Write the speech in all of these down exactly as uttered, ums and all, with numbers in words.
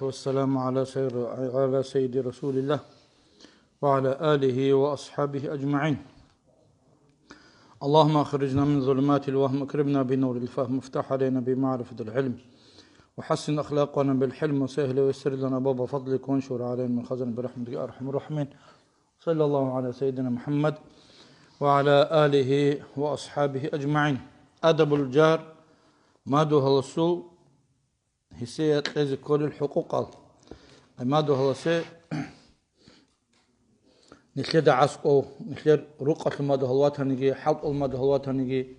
والسلام على سير-، على سيد رسول الله وعلى آله وأصحابه أجمعين. اللهم أخرجنا من ظلمات الوهم، أكرمنا بنور الفهم، وافتح علينا بمعرفة العلم، وحسن أخلاقنا بالحلم، وسهل ويسر لنا أبواب فضلك، وانشر علينا من خزائن برحمتك يا أرحم الراحمين. صلى الله على سيدنا محمد وعلى آله وأصحابه أجمعين. أدب الجار, мадугьаласул гьесие кьезе кколел хӀукъукъал. Ай мадугьаласе нилъеда аскӀов, нилъер рукъалъул мадугьал ватаниги, хӀалтӀул мадугьал ватаниги,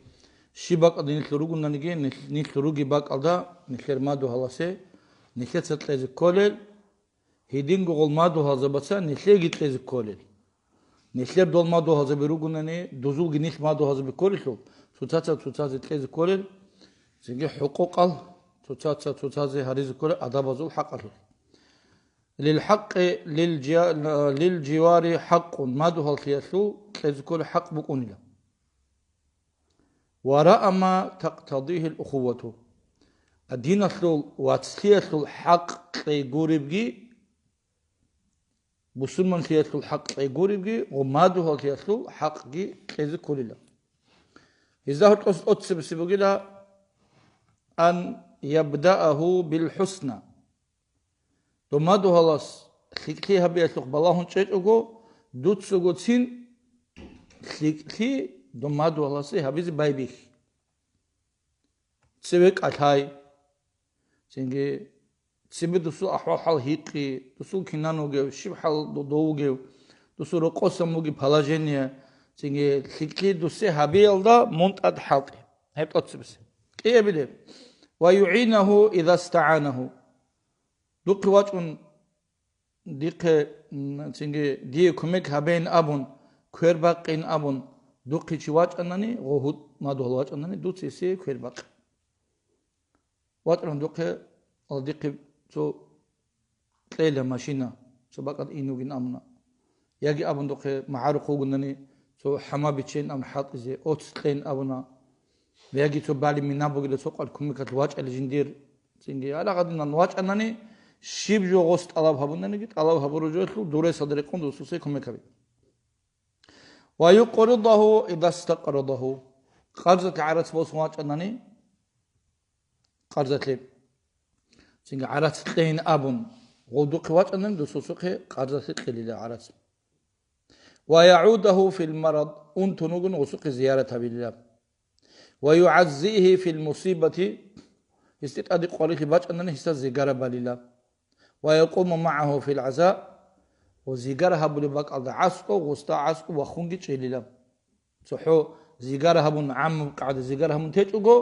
щиб бакӀалда нилъ ругонаниги, нилъ, нилъ руги бакӀалда нилъер мадугьаласе нилъеца кьезе кколел, гьединго гъол мадугьалзабаца нилъеги кьезе кколел. Нилъер дол мадугьалзаби ругонани, дузулги нилъ мадугьалзаби кколелъул, цоцаца цоцазе кьезе кколел, цинги хӀукъукъал цоцаца цоцазе гьаризе кколел адабазул хӀакъалъулъ. Лил хӀакъи лил жа-, лил живари хӀакъун, мадугьаллъиялъул кьезе кколел хӀакъ букӀунила. Ва раа ма тактадихил ухувату. Диналъул вацлъиялъул хӀакъ кьей гуребги, бусурманлъиялъул хӀакъ кьей гуребги, гъумадугьаллъиялъул хӀакъги кьезе кколила. Гьезда гьоркьос тӀоцебесеб бугила: ан ябдааху бил хӀусна. Дов мадугьалас лъикӀлъи гьабиялъухъ балагьун чӀечӀого, дуцаго цин лъикӀлъи дов мадугьаласе гьабизе байбихь. Цеве кӀалъай, цинги цебе дусул ахӀвал-хӀал гьикъи, дусул кинан вугев, щиб хӀал додов вугев, дусул рокъосан бугеб положение, цинги лъикӀлъи дусе гьабиялда мун тӀад хӀалтӀе. Гьеб тӀоцебесеб. КӀиабилеб: ва югӀинагьу иза стагӀанагьу. Духъе вачӀун, дихъе, м, цинги дие кумек гьабейин абун, квер бакъин абун, духъе чи вачӀанани, гъо гьуд мадугьал вачӀанани, дуца гьесие квер бакъ. ВачӀаран духъе, ал дихъе цо кьела машина, цо бакӀад ин вугин абуна. Яги абун духъе магӀарухъ вугунани, цо хӀама биччейин абун хӀалтӀизе, оц кьейин абуна. Яги цо бали мина бугила, цо къвар кумекалъ вачӀали жиндир. Цинги гьарагъадинан вачӀанани, щиб жо гъос тӀалаб гьабунаниги, тӀалаб гьабураб жоялъул дуресалда рекъон дусусе кумек гьабе. Ва юкъридагьу иза стакъридагьу. Къарзалъе гӀарац босун вачӀанани, къарзалъе. Цинги гӀарац кьейин абун, гъов духъе вачӀанани, дусусухъе къарзалъе кьелила гӀарац. Ва ягӀудагьу фил марад, унтун вугун гъусухъе зиярат гьабилила. Ва югӀаззигьи фил мусибати, гьесде тӀаде къварилъи бачӀанани гьесда зигара балила. Ва якъуму магӀагьу фил гӀаза, ва зигара гьабулеб бакӀалда гӀаскӀов, гъусда гӀаскӀов вахунги чӀелила. ЦохӀо зигара гьабун, гӀаммаб къагӀда зигара гьабун течӀого,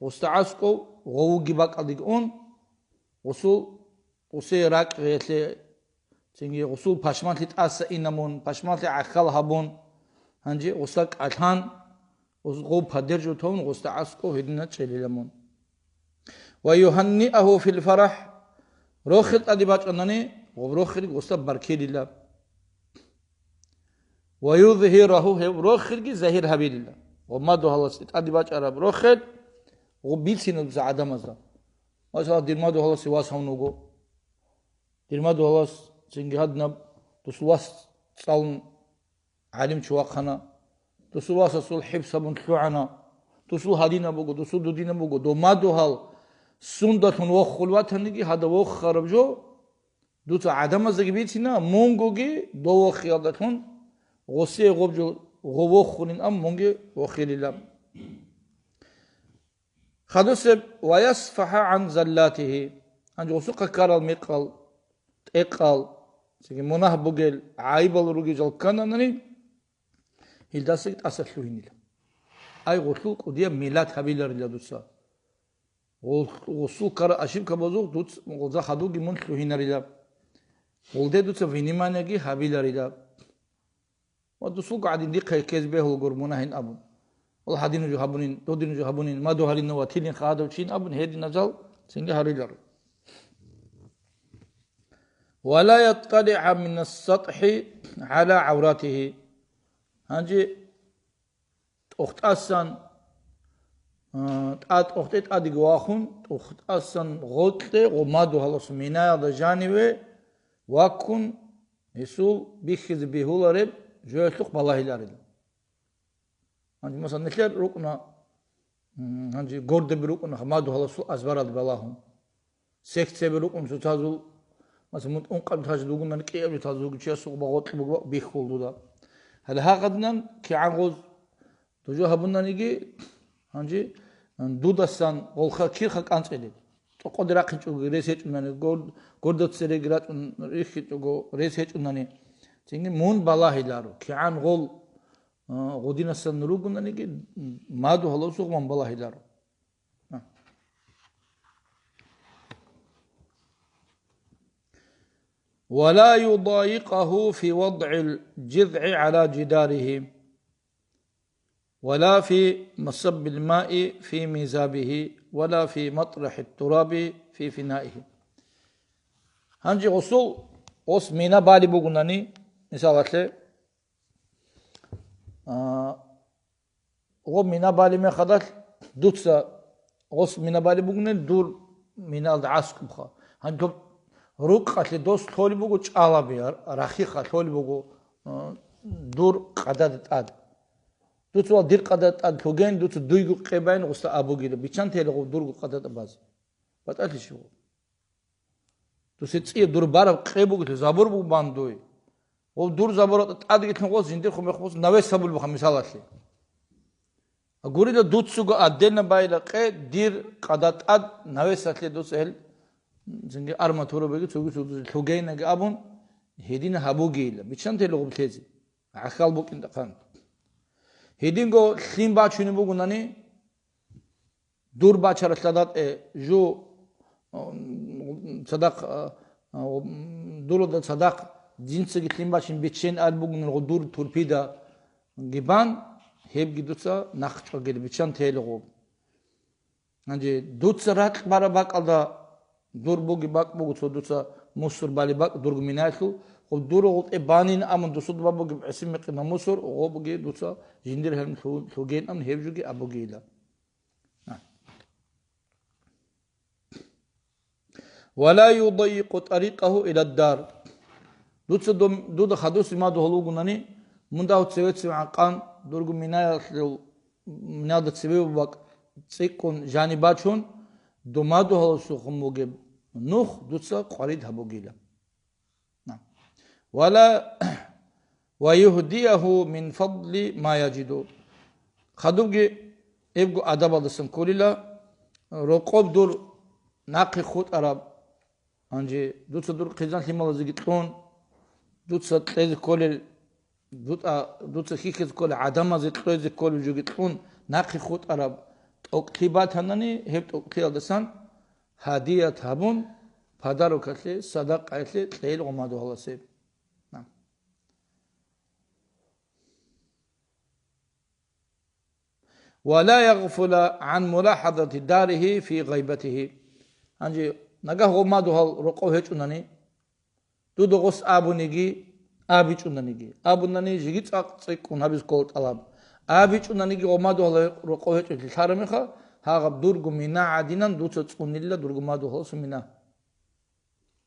гъусда гӀаскӀов гъовуги бакӀалдеги ун, гъусул, гъусей ракӀ гъелъе, цинги гъусул пашманлъи тӀаса инамун, пашманлъи гӀахьал гьабун, гьанже гъусда кӀалъан, гъус-, гъов падержу тавун, гъусда гӀаскӀов гьедина чӀелила мун. Ва югьанниагьу фил фарахӀ, рохел тӀаде бачӀанани, гъоб рохелги гъусда баркелила. Ва юзгьирагьу, гьеб рохелги загьир гьабилила. Ва мадугьалас тӀаде бачӀараб рохел гъоб бицина дуца гӀадамазда. Масала, дир мадугьаласе вас гьавун вуго. Дир мадугьалас цинги гьадинаб дус вас цӀалун гӀалимчи вахъана. Дусул васасул хӀифз гьабун лъугӀана. Дусул гьадинаб буго, дусул дудинаб буго. Дов мадугьал сундалъун воххул ватаниги, гьадав воххараб жо дуца гӀадамаздаги бицина, мунгоги дов вохиялдалъун гъосие гъоб жо гъов воххулин ам мунги вохилила. Хадусеб: ва ясфахӀа гӀан заллатихи. Гьанже гъусухъа ккарал мекъал, тӀекъал, цинги мунагь бугел, гӀайибал ругел жал ккананани, гьелдасаги тӀаса лъугьинила. Ай, гъулъул кӀудияб миллат гьабиларила дуца. Гъул-, гъусул ккарал ошибкабазухъ дуц-, гъулза хадуги мун лъугьинарила. Гъулде дуца вниманиеги гьабиларила. Ва дусулго гӀадин дихъе ккезе бегьула гур мунагьин абун. Валла, гьадин жо гьабунин, додин жо гьабунин, мадугьалин ватилин хадав чин абун гьединазал цинги гьариларо. Ва ла ятталигӀа минас сатхӀи гӀала гӀавратихи. Гьанже тӀохтӀасан а, тӀад-, тӀохде тӀадеги вахун, тӀухьдасан гъоркье гъо мадугьаласул минаялда жаниве ваккун, гьесул бихьизе бегьулареб жоялъухъ балагьиларила. Гьанже, масала, нилъер рукӀуна, м, гьанже гордаби рукӀуна мадугьаласул азбаралде балагьун. Секцияби рукӀун цоцазул, масала, мун ункъаб этажалда вугунани, кӀиаб этажалда вугев чиясухъ гъоркье буго бихьул дуда. Гьале гьагъадинан кигӀан гъоз дужо гьабунаниги, гьанже дудасан гъолха кирха кӀанцӀилеб. ЦӀокъоде рахъинчӀого рес гьечӀунани, гор-, горда цереги рачӀун рихьичӀого рес гьечӀунани, цинги мун балагьиларо. КигӀан гъол, а, гъудинасан ругонаниги, мадугьаласухъ мун балагьиларо. ولا يضايقه في وضع الجذع على جداره، ولا في مصب الماء في ميزابه، ولا في مطرح التراب في فنائه. Гьанже гъосул, гъос мина балеб бугунани, мисалалъе, а, гъо мина балеб мехалдалъ, дуца гъос мина балеб бугунел, дур миналда аскӀубха. Гьанже доб рукъалъе дос лъолеб буго чӀалаби, рахиха лъолеб буго, а, дур къадада тӀад. Дуца вал дир къадада тӀад лъугейин, дуца дуйго къебайин гъусда абугила, биччан тела гъов дурго къадада базе. БатӀалъи щиб гъов? Дусе цӀия дур бараб къе бугелъул, забур буго бан дуй. Гъов дур забур тӀадги лъун гъос жиндирхъун мехалъ навес гьабулебха мисалалъе. Гурила дуцаго отдельно байила къе, дир къада тӀад навесалъе дуца гьел цинги арматура бугеб цоги-цоги лъугейинаги абун, гьедин гьабугейила, биччан тела гъоб лъезе. ГӀахьал букӀин тӀахъан. Гьединго лъим бачунеб бугунани, дур бачаралъадатӀе жу, м, цадахъ, а, а, м, дурада цадахъ, жинцаги лъим бачин биччен ал бугунел гъо дур турпида гибан, гьебги дуца нахъчӀвагел биччан тела гъоб. Гьанже дуца ракь бараб бакӀалда дур буги бакӀ буго, цо дуца мусор бали бакӀ дурго минаялъул, гъоб дур гъутӀе банин амун дусуда бугеб гӀисин мекъима мусор, гъобги дуца жиндир гьел лъу-, лъугейин амун гьеб жуги абугейила. ولا يضيق طريقه إلى الدار. Дуца дом-, дуда хадуси мадугьал вугунани, мун дагьав цеве-цеве гӀанкъан, дурго минаялъул, миналда цеве бакӀ цӀикӀкӀун жаниб бачун, дун мадугьаласухъун бугеб нух дуца къварид гьабугила. На. Вала ва югьдияху мин фадли ма яжиду. Хадубги эбго адабалдасан кколила, рокъоб дур нахъе хутӀараб, гьанже дуца дур хъизан-лъималазеги кьун, дуца кьезе кколел, дутӀа-, дуца хьихьизе кколел гӀадамазе кьезе кколел жоги кьун, нахъе хутӀараб тӀокӀлъи батанани, гьеб тӀокӀлъиялдасан гьадият гьабун, подарокалъе, садакъаялъе кьейил гъо мадугьаласе. На. Ва ла ягъфула гӀан мулахӀазати дарихи фи гъайбатихи. Гьанже нагагь гъо мадугьал рокъов гьечӀунани, дуда гъос абуниги, абичӀунаниги, абунани жиги цӀакъ цӀикӀкӀун гьабиз ккола тӀалаб. АбичӀунаниги гъо мадугьал рокъов гьечӀолъи лъарамиха, гьагъаб дурго мина гӀадинан дуца цӀунилла дурго мадугьаласул мина.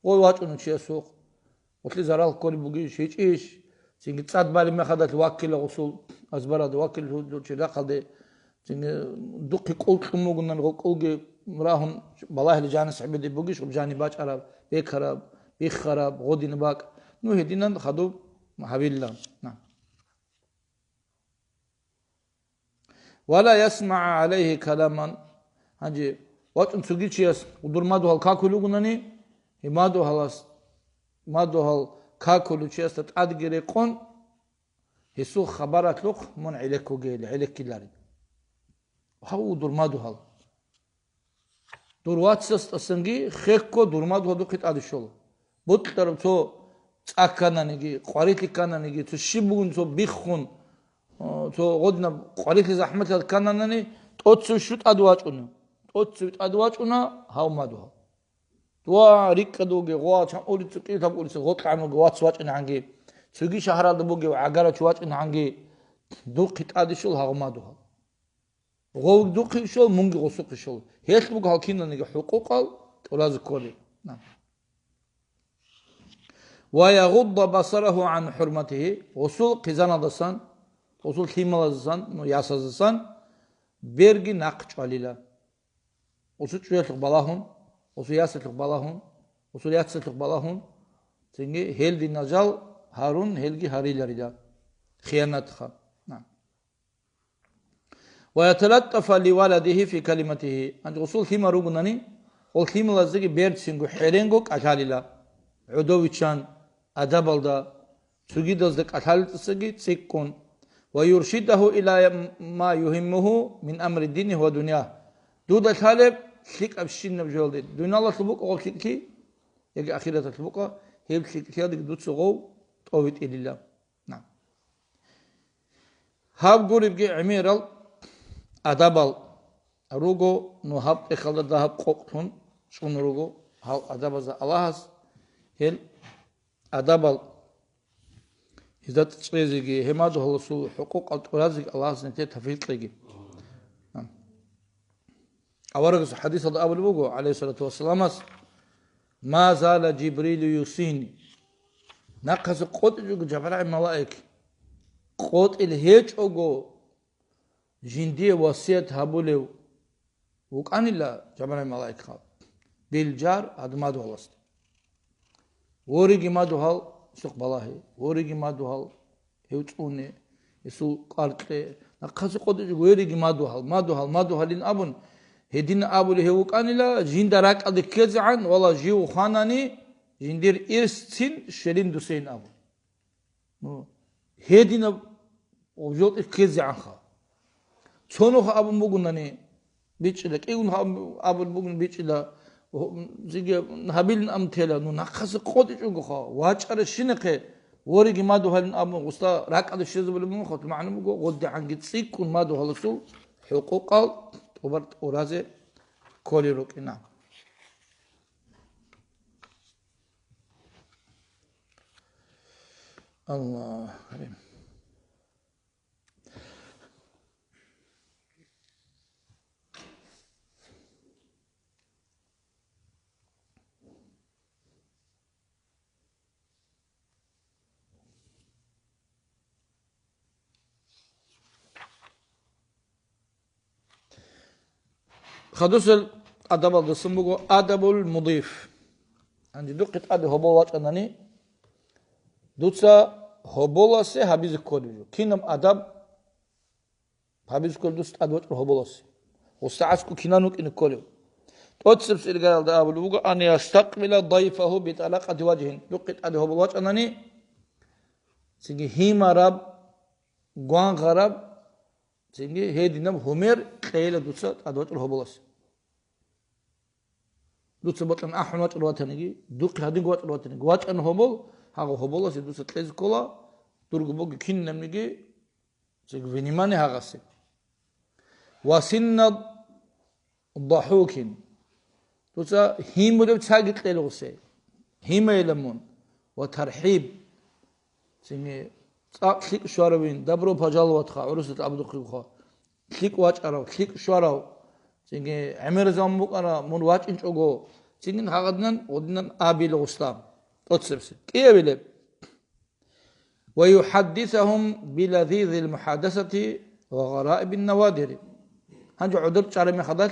Гъой вачӀуна чиясухъ. Гъулъи зарал кколеб бугищ, гьечӀищ? Цинги цӀад балеб мехалдалъ ваккила гъусул азбаралде, ваккил гьудул чирахъалде, цинги духъе кӀул кьун бугунан, гъо кӀулги рагьун, балагьила жанис гӀебеде бугищ, гъуб жани бачӀараб, бекараб, биххараб, гъодин бакӀ. Ну, гьединан хадуб гьавилла. На. Ва ла ясмагӀа гӀалайгьи каламан. Гьанже вачӀун цоги чияс гъудур мадугьал какулев вугунани, гьеб мадугьалас, мадугьал какулев чиясда тӀадги рекъон, гьесул хабаралъухъ мун гӀелеккугейилан, гӀелеккиларин. Гьав гъудур мадугьал. Дур вацасдасанги хехго дур мадугьал духъе тӀаде щола. БутӀараб цо цӀа ккананиги, къварилъи ккананиги, цо щиб бугин цо биххун, а, цо гъодинаб къварилъи захӀматалъ ккананани, тӀоцев щу тӀаде вачӀуна. ТӀоцев тӀаде вачӀуна гьав мадугьал. Дуа рикӀкӀад вугев, гъо, чан улица, кӀияб улица, гъо кьагӀмуги вац вачӀинегӀанги, цоги шагьаралда бугев гӀагарав чи вачӀинегӀанги, духъе тӀаде щола гьав мадугьал. Гъовги духъе щол, мунги гъосухъе щол. Гьелъ буго гьал киналниги хӀукъукъал тӀуразе кколеб. На. «Ва ягъудда басарагьу гӀан хӀурматигьи», гъосул хъизаналдасан, гъосул лъималаздасан, ну, ясаздасан берги нахъ чӀвалила. Гъосул чӀужуялъухъ балагьун, гъосул ясалъухъ балагьун, гъосул яцалъухъ балагьун, цинги гьел динал жал гьарун, гьелги гьариларила. Хиянатха. На. «Ва яталаттафа ли валадигьи фи калиматигьи». Гьанже гъосул лъимал ругонани, гъол лъималаздаги берцинго, хӀеренго кӀалъалила. ГӀодовиччан, адабалда, цогидазда кӀалъалелдасаги цӀикӀкӀун. «Ва юршидагьу ила ма югьиммугьу мин амри динигьи ва дуньягьи». Дуда лъалеб лъикӀабщинаб жоялде, дуниялалъул букӀа гъоб лъикӀлъи, яги ахираталъул букӀа, гьеб лъикӀлъиялдаги дуца гъов тӀовитӀилила. На. Гьаб гуребги гӀемерал адабал руго, ну, гьаб тӀехьалда дагьаб къокълъун чӀун руго, гьал адабазда Аллагьас гьел адабал гьезда чӀезеги, гьеб мадугьаласул хӀукъукъал тӀуразеги Аллагьас нилъее тавфикъ кьеги. Аварагас хӀадисалда абулеб буго, гӀалайгьиссалату вассаламас: «Ма зала Жибрилу юсини». Нахъаса къотӀичӀого Жабрагьил малаик, къотӀил гьечӀого жиндие васият гьабулев вукӀанила Жабрагьил малаикха, бил жар, гьадумадугьаласда. Вориги мадугьал сухъ балагье, вориги мадугьал гьев цӀуне, гьесул къваркье, нахъасе къотӀичӀого, вориги мадугьал, мадугьал, мадугьалин абун, гьедин абулев гьев вукӀанила, жинда ракӀалде ккезегӀан, вала, жив хванани, жиндир ирсцин щвелин дусейин абун. Ну, гьединаб жо ккезегӀанха. Цонухъ абун бугунани, бичӀчӀила, кӀигун абун бугун, бичӀчӀила, зиги гьабилин абун тела, ну, нахъасе къотӀичӀогоха, вачӀаращинахъе, вориги мадугьалин абун, гъусда ракӀалде щвезабулеб мунха, магӀна буго, гъоддигӀанги цӀикӀкӀун мадугьаласул хӀукъукъал тӀубар тӀуразе кколел рукӀина. Аллагь. Хадусел адабалдасан буго адабул мудиф. Гьанже духъе тӀаде гьобол вачӀанани, дуца гьоболасе гьабизе кколеб жо. Кинаб адаб гьабизе кколеб дуца тӀаде вачӀарав гьоболасе? Гъусда аскӀов кинан вукӀине кколев? ТӀоцебесеб иргаялда абулеб буго: «Ан ястакъбила дайфагьу битӀалакъати важгьин». Духъе тӀаде гьобол вачӀанани, цинги гьимараб, гвангъараб, цинги гьединаб гьумер кьейила дуца тӀадвачӀарав гьоболасе. Дуца бокьун ахӀун вачӀарав ватаниги, духъе гьадинго вачӀарав ватаниги, вачӀана гьобол, гьагъа гьоболасе дуца кьезе ккола, дурго боги кинабниги, цинги внимание гьагъасе. Ва синна дахӀукин. Дуца гьимулеб цаги кьел гъусе. Гьимайила мун. Ва тархӀиб. Цинги цӀакъ лъикӀ щваравин, добро пожаловатха, гӀурусат абдухъигха. ЛъикӀ вачӀарав, лъикӀ щварав. Цинги гӀемер заман букӀана, мун вачӀинчӀого. Цинги гьагъадинан, гъодинан абил гъуслан. ТӀоцебесеб. КӀиабилеб. «Ва юхаддисагьум билазизил мухаддасати ва гъараибин навадири». Гьанже гӀодор чӀараб мехалдалъ,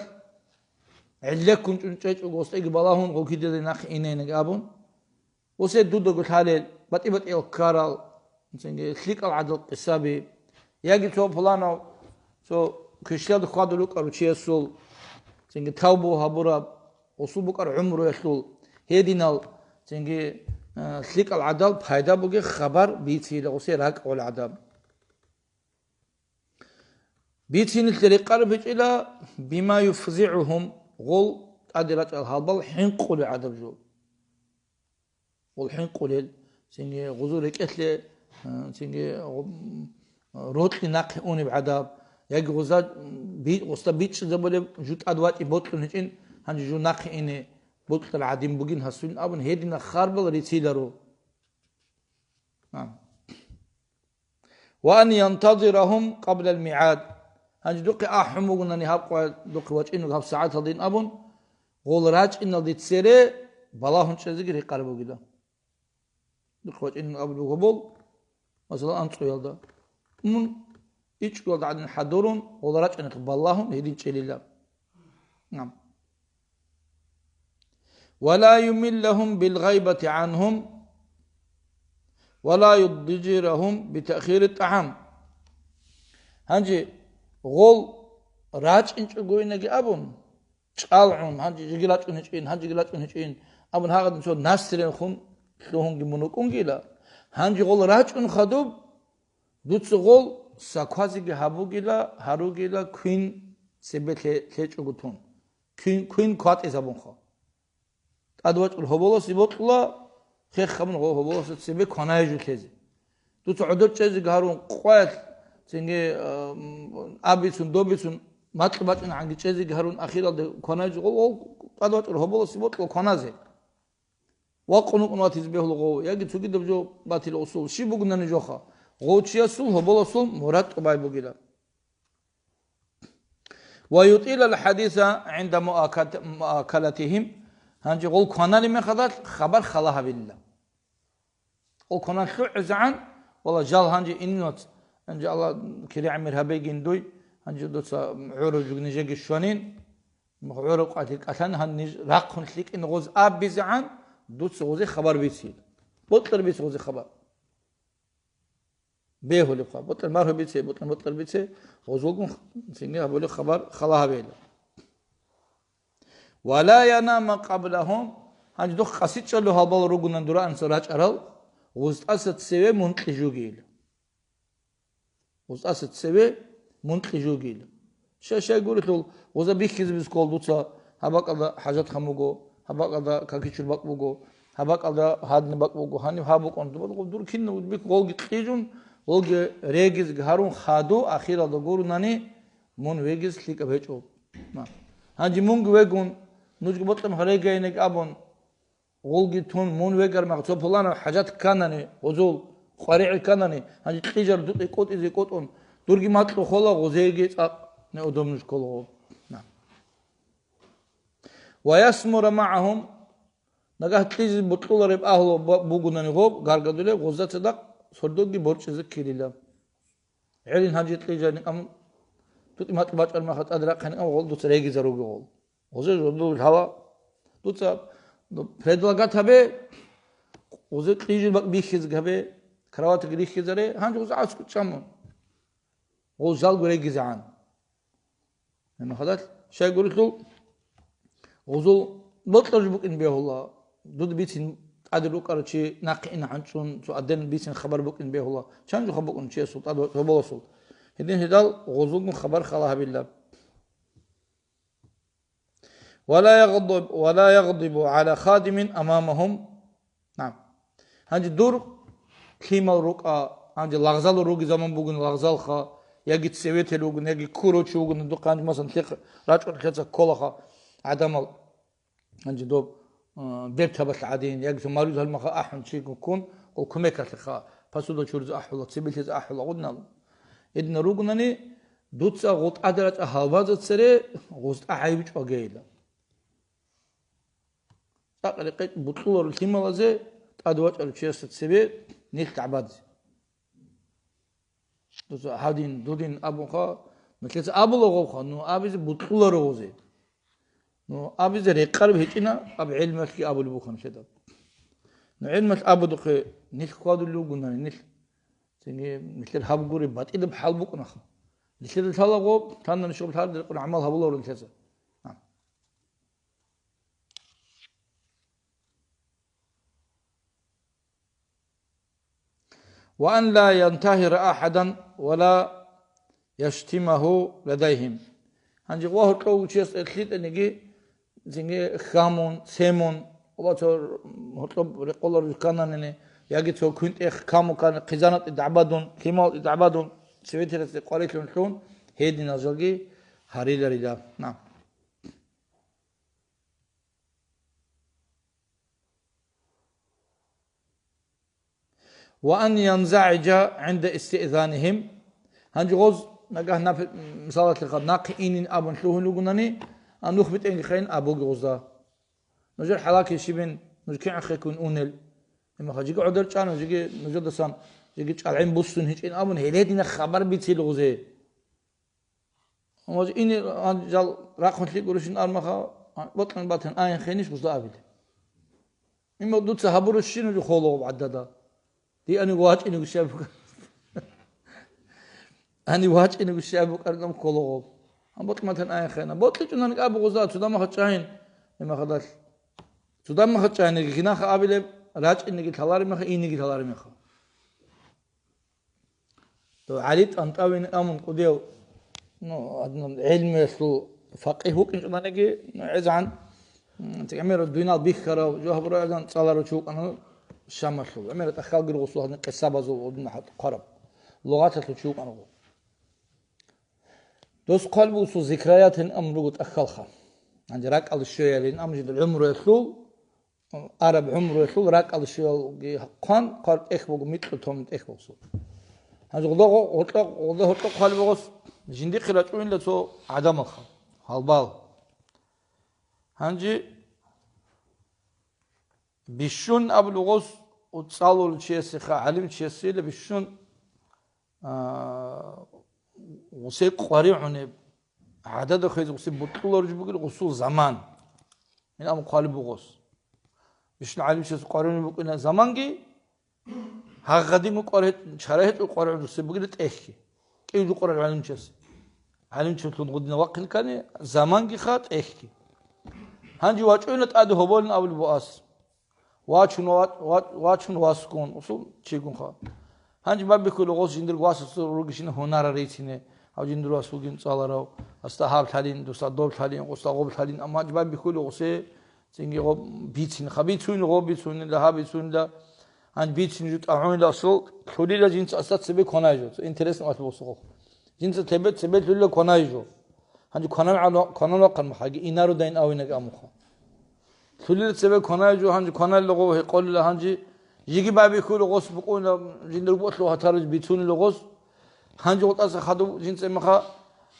гӀиллеккун чӀун чӀечӀого, гъостӀеги балагьун, гъокидезе нахъе инейинги абун, гъусе дудаго лъалел, батӀи-батӀиял ккарал, цинги лъикӀал гӀадал къисаби, яги цо пуланав, цо квешлъиялда хьвадулев вукӀарав чиясул, цинги тавбу гьабураб, гъусул букӀар гӀумруялъул гьединал, цинги, а, лъикӀал гӀадал пайда бугеб хабар бицейила гъусе ракӀ гӀолеб гӀадаб. Бицинилъе рекъараб гьечӀила, бима юфзигӀугьум, гъол тӀаде рачӀарал гьалбал хӀинкъулел гӀадаб жо. Гъол хӀинкъулел, цинги гъузул рекӀелъе, а, цинги гъу-, рокьи нахъе унеб гӀадаб, яги гъуза би-, гъусда бичӀчӀизабулеб, жу тӀад вачӀи бокьун гьечӀин, гьанже жу нахъе ине бокьарал гӀадин бугин гьасулин абун, гьединал харбал рициларо. А. «Ва ан янтазирагьум къаблал мигӀад». Гьанже духъе ахӀун бугунани гьаб къвай, духъе вачӀинуг гьаб сагӀаталдин абун, гъол рачӀиналде цере балагьун чӀезеги рекъараб бугила. Духъе вачӀинун абулеб буго гъол, масала, анцӀоялда. Мун ичӀгоялда гӀадин хӀадурун, гъол рачӀиналъухъ балагьун гьедин чӀелила. Нагь. ولا يملهم بالغيبة عنهم ولا يضجرهم بتأخير الطعام. Гьанже гъол рачӀинчӀогойинаги абун, чӀалгӀун, гьанже жеги рачӀун гьечӀин, гьанжеги рачӀун гьечӀин абун, гьагъадин цо насилен хун лъугьунги мун вукӀунгила. Гьанже гъол рачӀун хадуб, дуца гъол саквазеги гьабугила, гьаругила, квин цебе лъе-, лъечӀого тун. Квин, квин кватӀизабунха. ТӀадвачӀун гьоболасе бокьула, хехабун гъо-, гьоболасе цебе кванай жо лъезе. Дуца гӀодор чӀезеги гьарун къваялъ, цинги, а, м, абицун, добицун, макьи бачӀунегӀанги чӀезеги гьарун, ахиралде кванай жо, гъо-, гъо-, тӀадвачӀун гьоболасе бокьула кваназе. Вакъун-вукъун ватизе бегьула гъов, яги цогидаб жо батила усул, щиб бугунани жоха, гъов чиясул гьоболасул мурад тӀубай бугила. ويطيل الحديث عند مؤاكلة-، مؤاكلتهم. Гьанже гъол кванали мехалъ хабар хала гьабилла. Гъол кванан лъугӀизегӀан, вала, жал гьанже инноц, гьанже Аллагь кири гӀемер гьабегин дуй, гьанже дуца гӀураб жуг нижеги щванин, гӀураб къватӀир кӀалъан гьан ниж рахъун лъикӀин гъоз абизегӀан, дуца гъозе хабар бицин. Бокьар биц гъозе хабар. Бегьулеб хабар. Бокьар маргьу бице, бокьар, бокьар бице, гъозулгун цинги гьабулеб хабар хала гьабейла. ولا ينام قبلهم. Гьанже духъ къасичӀалу гьалбал ругунан дураанса рачӀарал, гъузтӀаса цеве мун кьижугейила. ГъузтӀаса цеве мун кьижугейила. Щай-щай гурелъул, гъуза бихьизе бискул дуца, гьаб бакӀалда хӀажатхъан буго, гьаб бакӀалда какичур бакӀ буго, гьаб бакӀалда гьадин бакӀ буго, гьаниб гьаб букӀун. Дур, дур кинав бик гъолги кьижун, гъолги регизги гьарун хаду, ахиралда гурунани мун вегиз лъикӀаб гьечӀо. Ма. Гьанже мунги вегун, нужги бокьун гьарегайинеги абун, гъулги тун, мун вегар мах, цо пуланаб хӀажат кканани, гъузул къваригӀел кканани, гьанже кьижар дутӀи кӀутӀизе кӀутӀун, дурги макьу хола гъузеги цӀакъ неудобно ккола гъоб. На. ويسمر معهم, нагагь кьижизе бокьулареб агьлу бу-, бугунани гъоб, гаргадулеб, гъузда цадахъ сордоги борчӀизе ккелила. ГӀелин гьанже кьижарни, амма дутӀи макьу бачӀар маха тӀаде рахъани, амма гъол дуца регизаруги гъол. Гъозе жодул лъала. Дуца, ну, предлагать гьабе, гъозе кьижин бакӀ бихьизеги гьабе, кроватиги рихьизаре, гьанже гъозе аскӀу чӀамун. Гъоз жалго регизегӀан. Гьанна хадалъ, щай гурелъул, гъозул бокьарж букӀин бегьула, дуда бицин тӀаде рукӀарав чи нахъе ин гьанчӀун, цо аден бицин хабар букӀин бегьула, чан жуха букӀун чиясул тӀад ва цо боласул. Гьедин гьедал гъозулгун хабар хала гьабила. ولا يغضب، ولا يغضب على خادم أمامهم. Нагь. Гьанже дур лъимал рукӀа, гьанже лагъзал руги заман бугин лагъзалха, яги цеветел ругин, яги ккурав чи вугин, духъ гьанже, масалан, лъикъ рачӀун лъеца кколаха гӀадамал, гьанже доб, а, бертабалъ гӀадин, яги цо марузал маха ахӀун чи гуккун, гъол кумекалъеха, посуда чуризе ахӀула, цебе лъезе ахӀула гъуднал. Гьединал ругунани, дуца гъутӀаде рачӀа гьалбазда цере гъузтӀа гӀайиб чӀвагейила. ЦӀакъ рекъечӀ бутӀуларо лъималазе, тӀад вачӀарав чиясда цебе нилъ гӀабадзе. Дуца гьадин, дудин абунха, нилъеца абула гъовха, ну абизе бутӀуларо гъозе. Ну абизе рекъараб гьечӀина, аб гӀелмалъги абулеб буха нилъеда. Ну гӀелмалъ абудухъе нилъ хьвадулел ругунани нилъ. Цинги нилъер гьаб гури батӀилаб хӀал букӀунаха. Нилъеда лъала гъоб, танда нушаб лъарадеркъун гӀамал гьабуларо нилъеца. وأن لا ينتهر أحدا ولا يشتمه لديهم. Гьанже ва гьоркьов вучияс лъитӀаниги, цинги хамун, семун, ва цо гьоркьоб рекъолар руккананани, яги цо квинтӀех каму ккани, хъизанатӀи дагӀбадун, лъимал дагӀбадун, цеветерасде къварилъун лъун, гьединал жалги гьариларила. На. وأن ينزعج عند استئذانهم. Гьанже гъоз Нагагь наб, мисалалъе, нахъе инин абун лъугьун ругунани, а нух битӀенги хайин абуги гъузда. Нужер хӀалакил щибин, нуж кигӀан хекун унел. Имаха жиги гӀодор чӀана, жиги нужедасан, жиги чӀалгӀин буссун гьечӀин абун, гьеле дина хабар бицил гъузе. Амма ини, а, жал рахъун лъикӀ гурищин армаха, а, бокьун батан аян хениш гъузда абиле. Имма дуца гьабурус щин нуж холо гъоб гӀадада. Диани вачӀине гущаб букӀар. Ани вачӀине гущаб букӀар гам холо гъоб. Гьан бокьун батан аян хена. БокьичӀунан абу гъузда, цудамаха чӀайин. Имахадал. Цудамаха чӀайин, кинаха абилеб, рачӀинеги лъаларимаха, инеги лъаларимаха. То ГӀали ТӀантӀавин амун кӀудияв, ну, гьадинаб гӀелмуялъул факъигь вукӀинчӀонаниги, ну, гӀезегӀан, м, гӀемер дуйнал бихьарав, жо гьабурав гӀезан цӀаларав чи вукӀана Шамалъул. ГӀемер тӀахьалги руго гъусул гьадин къисабазул гьадин хӀатӀ хъвараб. Лугъаталъул чи вукӀана гъо. Дос хъвалбусул зикраятин амун руго тӀахьалха. Гьанже ракӀалде щвеялин амун жидер гӀумруялъул, араб гӀумруялъул ракӀалде щвеялги хъван, хъвар тӀехь буго, микьго томин тӀехь бугсу. Гьанже гъудо-, гъо-, гъоркьо-, гъудо-, гьоркьо хъвалеб бугос, жиндихъе рачӀунила цо гӀадамалха, гьалбал. Гьанже бищун абулеб бугос, цӀалул чиясеха, гӀалим чиясейила бищун, а, гъусе къваригӀунеб, гӀадада хвезе гъусе бутӀулареб жо бугел гъусул заман. Мин абун хъвалеб бугос. Бищун гӀалимчияс къваригӀунеб букӀина заманги, гьагъадин букӀар гьечӀ-, чара гьечӀо къваригӀун гъусе бугел тӀехьги. КӀиявги къваригӀун гӀалимчияс. ГӀалимчиясулъун гъудина вахъин ккани, замангиха тӀехьги. Гьанже вачӀуна тӀаде гьоболин абулеб бугос. Вачун ва-, ва-, вачун васгун, усул чигунха. Гьанже бабихьула гъос жиндир васасул ругищин гьунарал рицине, гьав жиндир вас вугин цӀаларав, аста гьаб лъалин, дуса доб лъалин, гъуса гъоб лъалин, амма гьанже бабихьула гъусе, цинги гъоб бицин, ха бицуйин гъоб бицунила, гьаб бицунила, гьанже бицин жо тӀагӀунила асул, лъулила жинца аста цебе кванай жо, цо интересный валъ босухъ. Жинца тебе, цебе лъулила кванай жо. Гьанже кванан гӀан-, кванан вахъан махаги, инародайин авинаг амуха. Лъулел цебе кванай жо, гьанже кваналел гъов гьекъолила, гьанже жиги байбихьулел гъос букӀуна, жиндир бутлъу гьатараз бицунел гъос. Гьанже гъутӀаса хадуб жинцӀемаха,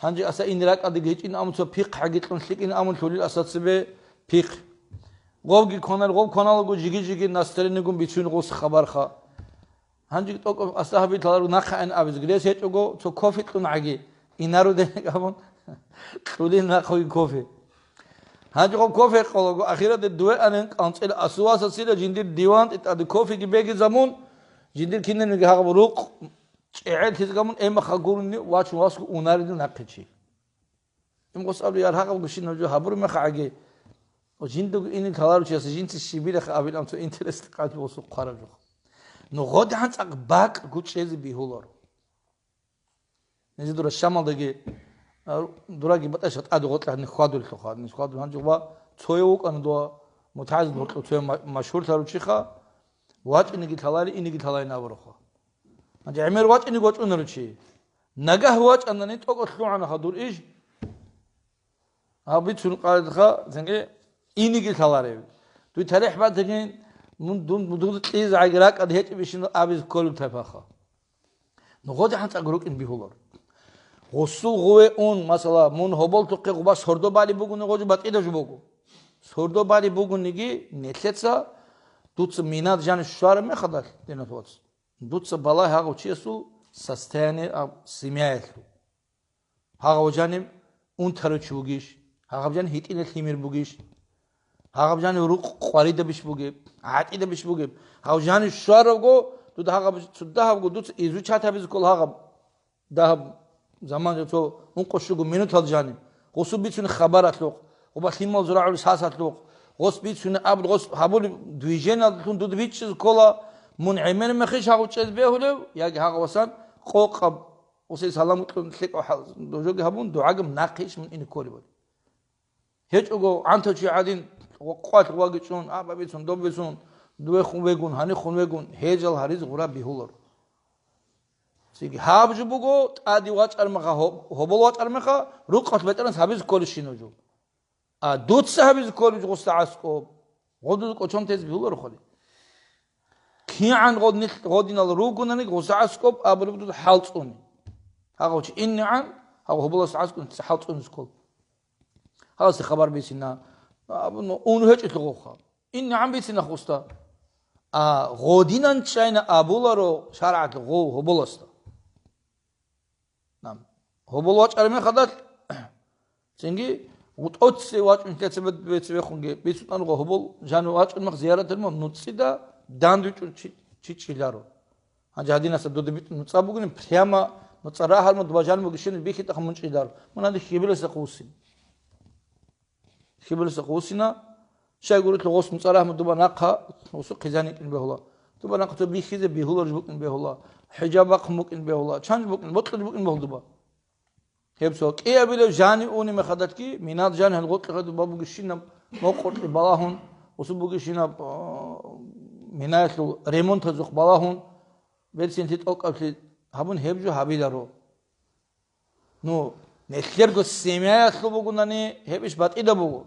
гьанже аса ин ракӀалде гьечӀин амуца пихъ гьагикьун лъикӀин амун лъулел аса цебе пихъ. Гъовги кванал, гъов кваналаго жиги-жиги настроениегун бицун гъос хабарха. Гьанже тӀокӀаб асда гьабилаларо нахъа ан абизе, грес гьечӀого, цо кофе кьун гӀаги, инароден гьабун, кьулин нахъоги кофе. Гьанже гъоб кофе къолаго, ахирада дуе анен кӀанцӀила асувасасила жиндир диван тӀитӀаде кофеги бегизабун, жиндир кинениги гьагъаб рукъ чӀегӀерлъизгамун эмаха гуруни вачун васго унаридал нахъе чи. Им гъос абли, яр гьагъаб гушин нуж гьабураб мехалъги, жиндаго инин лъаларучияс жинца щибилахъ абилан цо интересный къалъи босун хъвараб жо. Ну гъодигӀан цӀакъ бакӀ гучӀезе бигьуларо. Нижер дура Шамалдаги, а, дураги батӀаша тӀаде гъоркьа гьаниб хьвадулелъулха, ниж хьвадул гьанже ва цояв вукӀана дуа мутагӀазил гьоркьов цояв ма-, машгьурлъарав чиха, вачӀинеги лъалари, инеги лъаларин абураха. Гьанже гӀемер вачӀинеги вачӀунаро чи. Нагагь вачӀанани тӀокӀалъ лъугӀанаха дур иш. Гьаб бицун къайдаха, цинги инеги лъаларев. Дуй талихӀ батагин, мун дун, дун кьизе гӀаги ракӀад гьечӀебищин абизе кколеб тайпаха. Ну гъодигӀан цӀакъ рукӀин бигьулар. Гъусул гъуве ун, масала, мун гьоболтухъе гъуба сордо балеб бугони гъожу батӀида жо буго. Сордо балеб бугониги нилъеца дуца минад жанив щвараб мехалдалъ, динат вац. Дуца балагь гьагъав чиясул состояние аб семьяялъул. Гьагъав жанив унтарав чи вугищ? Гьагъаб жанив гьитӀинал лъимер бугищ? Гьагъаб жанив рукъ къваридабищ бугеб, гӀатӀидабищ бугеб? Гьав жанив щваравго, дуда гьагъаб цо дагьабго дуца изучать гьабизе ккола гьагъаб. Дагьаб заман жо цо ункъо щуго минутал жанив. Гъусу бицуни хабаралъухъ, гъуба лъимал зурагӀули сасалъухъ, гъос бицуни аб-, гъос гьабулеб движениялдалъун дуда бичӀчӀизе ккола, мун гӀемер мехищ гьагъав чӀез бегьулев, яги гьагъавасан къокъаб, гъусе салам кьун лъикӀав хӀал, дожоги гьабун, дугӀагаб нахъищ мун ине кколебали. ГьечӀого гӀантав чи гӀадин, къвалъ вагичӀун, аб абицун, доб бицун, дуе хун вегун, гьани хун вегун, гьежал гьариз гъура бигьулар. Цинги гьаб жо буго, тӀаде вачӀармаха, гьоб-, гьобол вачӀармаха, рукъалъ бетӀерас гьабизе кколищин жо. А дуца гьабизе кколеб жо гъусда аскӀоб, гъодул кӀочон тез бигьуларо хъали. КигӀан гъоднил-, гъодинал ругонани гъусда аскӀоб абулеб дуца хӀалцӀуни. Гьагъав чи иннигӀан, гьав гьоболас гӀаскӀун цӀехӀал цӀунис ккол. Гьаласе хабар бицина, абуна, ун гьечӀелъул гъовха. ИннигӀан бицина хъуста. А гъодинан чӀайна абуларо шаргӀалъ гъов гьоболасда. Нам. Гьобол вачӀараб мехалдалъ, цинги гъутӀоце вачӀун лъеца бецевехунги, бицунан гъо гьобол жанив вачӀун мах зияратал мун, нуцӀида дандвичӀун чи, чи чӀиларо. Гьанже гьадинаса дуда битӀун нуцӀа бугин, прямо нуцӀа рагьалмуд ва жанив бугищин бихьи тӀаха мун чӀиларо. Мун гьанде хьибиласда хъувсин. Хьибилса хъусина, щай гурелъул гъос нуцӀа рагьму дуба нахъа, гъосу хъизан йикӀин бегьула. Дуба нахъа цо бихьизе бегьуларж букӀин бегьула, хӀижаб бахъун букӀин бегьула, чанж букӀин, бокьулж букӀин бегьул дуба. Гьеб цо кӀиабилев жани уни мехадалъги, минад жани гьал гъоркье дуба бугищинаб мокъоркье балагьун, гъосу бугищинаб, а, минаялъул ремонтазухъ балагьун, берцинлъи тӀокӀаблъи гьабун гьеб жо гьабиларо. Ну, нелъерго семьяялъул бугунани, гьеб иш батӀида буго.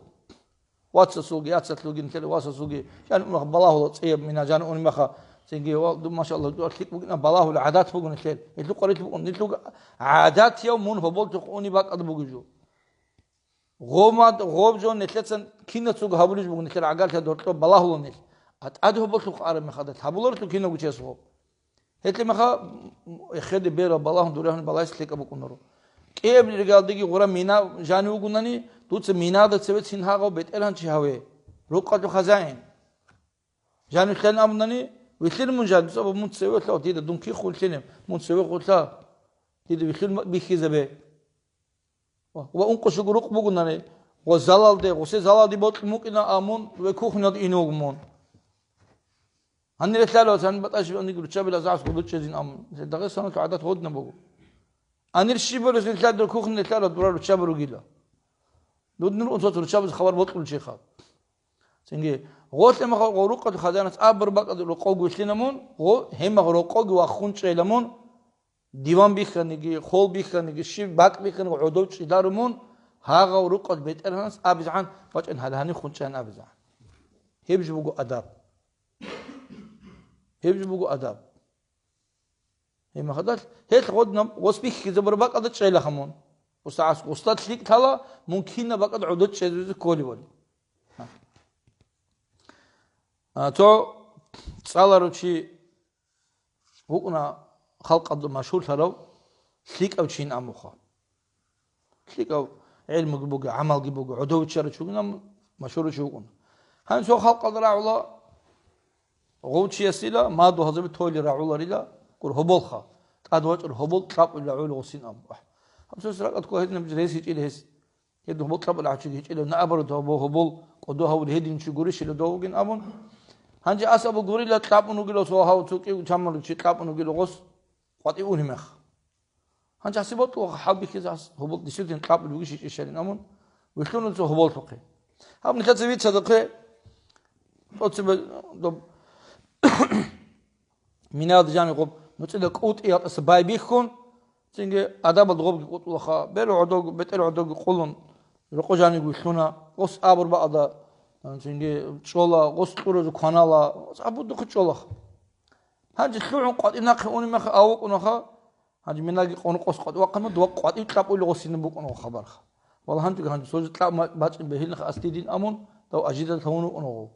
Вацасулги, яцалъулги, нилъер васасулги, жан унах балагьула цӀияб мина, жан унмаха, цинги, ва, ду, машалла, ду, лъикӀ бугина, балагьула гӀадат буго нилъер. Нилъухъ къварилъи буго, нилъуг гӀадатияв мун гьоболтухъ уни бакӀалда бугеб жо. Гъомад, гъоб жо нилъецан кинацуго гьабулищ буго, нилъер гӀагарлъиялда гьоркьоб балагьула нилъ. А тӀад гьоболлъухъ араб мехадат, гьабуларо кин вугев чияс гъоб. Гьелъ меха, эхеде бера балагьун дурегьун балайс лъикӀаб букӀунаро. КӀиабилеб ригалдеги гъура мина жани вугунани, дуца минада цеве цин гьагъав бетӀергьанчи гьаве, рукъалъул хазаин. Жани лъен абунани, вилълъин мун жани, дуца мун цеве лъав, дида дун кихъ вилълъине, мун цеве гъулъа, дида вилълъин бихьизабе. Ва ункъо щуго рукъ бугунани, гъо залалде, гъусе залалде бокьун букӀина, а мун ве кухнялда ин вугу мун. Гьанир лъала, цан батӀаш ваниги руччабила загӀас гъудуччезин, ам, Дагъистаналъ гӀадат гъодна буго. Гьанир щиб борисин лъадур кухне лъала дура руччаба ругила. Дуднур унцоц руччабаз хабар бокьулчиха. Цинги, гъолъе маха гъорукъад хазанас абур бакӀад рокъов гвелъина мун, гъо, гьемах рокъоги вахун чӀела мун, диван бихьаниги, хол бихьаниги, щиб бакӀ бихьаниги гӀодов чӀидару мун, гьагъав рукъад бетӀергьанас абизгӀан бачӀан гьалгьани хун чӀан абизгӀан. Гьеб жо буго адаб. Гьеб жо буго адаб. Гьеб мехалдалъ, гьелъ гъодна гъос бихьизабур бакӀалда чӀелаха мун. Гъосда гӀас-, гъосда лъикӀ лъала, мун кинаб бакӀалда гӀодов чӀезавизе кколевали. А, цо цӀаларав чи вукӀуна халкъалда машгьурлъарав лъикӀав чин амуха. ЛъикӀав гӀелмуги буго, гӀамалги буго, гӀодов виччарав чи вугин, амма машгьурав чи вукӀун. Гьанив цо халкъалда рагӀула гъов чиясила, мадугьалзаби тойле рагӀуларила, гур гьоболха, тӀад вачӀур гьобол кьабулел рагӀула гъосин абун. Гьабсус ракӀад ккола гьединаб рес гьечӀила гьес. Гьедин гьобол кьабулел гьачиги гьечӀила, наоборот, гьобол, гьобол кӀодо гьавул гьедин чи гурищила дов вугин абун. Гьанже ас абу гурила кьабун вугила, цо гьав цо кӀив чамалев чи кьабун вугила гъос къватӀив унеб мех. Гьанже гьасиб бокьула хӀалбихьизе гьас гьобол дисудин кьабулев вугищ гьечӀищарин абун, вилълъуна цо гьоболлъухъе. Гьаб нилъеца вицадухъе, тӀоцебе доб минаялда жаниб гъоб нуцӀида кӀутӀи ятӀаса байбихьун, цинги адабалда гъобги кӀутӀулаха, беру гӀодовги, бетӀер гӀодовги къулун, рокъо жаниб вилълъуна, гъос абур бакӀалда, цинги чӀола, гъос кьуразу кванала, гъос абудухъе чӀолаха. Гьанже лъугӀун къватӀив нахъе унеб меха авукӀунаха, гьанже минаги къонукъос къватӀив вахъана, дова къватӀив кьабулел гъосинаб букӀунаха хабарха. Вала гьанжеги гьанже, цо жо кьаб ма-, бачӀин бегьилнах ас дидин амун, дав ажида лъавун вукӀунаго.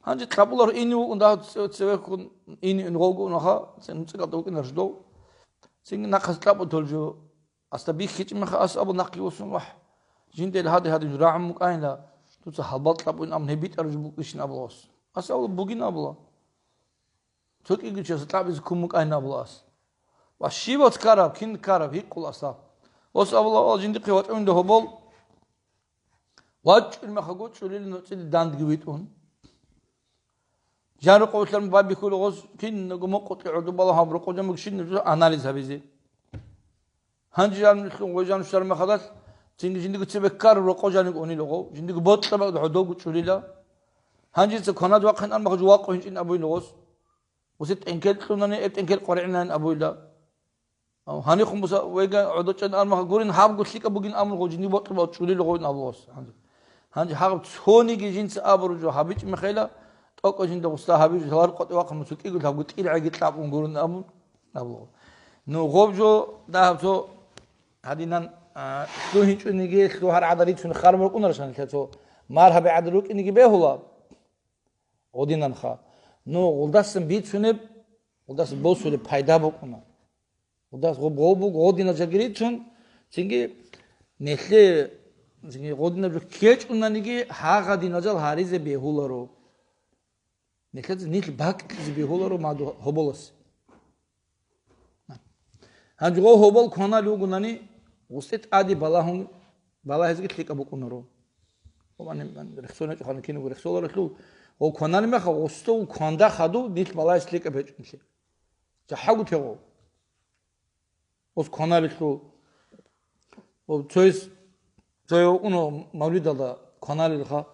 Гьанже кьабулар ине вукӀун, дагь цевехун ине ун гъовго унаха, цин нуцӀикӀалда вукӀинарш дов. Цинги нахъас кьабу тол жо. Асда бихьичӀи меха ас абу нахъги восун вахӀ. Жиндел гьади-гьади жо рагӀун мукӀайила, дуца гьалбал кьабун амун гьеб битӀараб жо букӀищин абула ас. Ас абула бугин абула. Цо кӀиго чияс кьабизе ккун мукӀайин абула ас. Ва щивас ккараб, кин ккараб, гьикъула ас. Ос абула, ва жиндихъе вачӀунда гьобол, вачӀун мехаго чӀулил нуцӀиде дандги витӀун. Жан рокъов вилълъарун байбихьула гъоз, кинаго мукъукье гӀодобала гьаб рокъов жан бугищин нужеца анализ гьабизе. Гьанже жанлъун гъой жану щвараб мехалдалъ, цинги жиндиго цебе ккараб рокъо жаниго унила гъов, жиндиго бокьа бакӀ гӀодовго чӀулила. Гьанже дица кваназ вахъин армагъ жо вакъу гьинчӀин абуйла гъос. Усе тӀенкел кьунани, эб тӀенкел къваригӀинайин абуйла. Гьанихун буса веган гӀодочӀен армагъ гурин, гьабго лъикӀаб бугин амун гъов жиндиго бокьа бакӀ чӀулила гъовин абула гъос. Гьанже, гьанже гьаб цониги жинца абуру жо гьабичӀ мехайла, тӀокӀаб жинда гъусла гьабижу лъалар къватӀи вахъа мусукӀиго лъабго тӀил гӀеги кьабун гурин абун абула гъов. Ну, гъов жо дагьаб цо гьадинан, а, лъугьинчӀониги, лъугьар гӀадар рицун хар букӀунарищ гьанилъа цо маргьаби гӀадар рукӀинеги бегьула. Гъодинанха. Ну, гъолдасан бицунеб, гъолдасан босулеб пайда букӀуна. Гъолдас гъоб гъоб буго гъодинаб жаги рицун, цинги нилъе, цинги гъодинаб жо ккечӀунаниги, гьагъадинал жал гьаризе бегьуларо. Нилъеца нилъ бакӀлъизе бегьуларо мадугь-, гьоболас. Гьанже гъо гьобол кваналев вугонани, гъусте тӀаде балагьун, балагьизеги лъикӀаб букӀунаро. Гъо мани, мани, рехсолин гьечӀо ханан кинабго рехсоларелъул, гъо кваналеб мехалъ, гъусте кванда хадув нилъ балагьизе лъикӀаб гьечӀо нилъе. ЖахӀалгу тегъо. Гъос кваналелъул, гъо цояс, цояв вукӀуна мавлидалда кваналелха.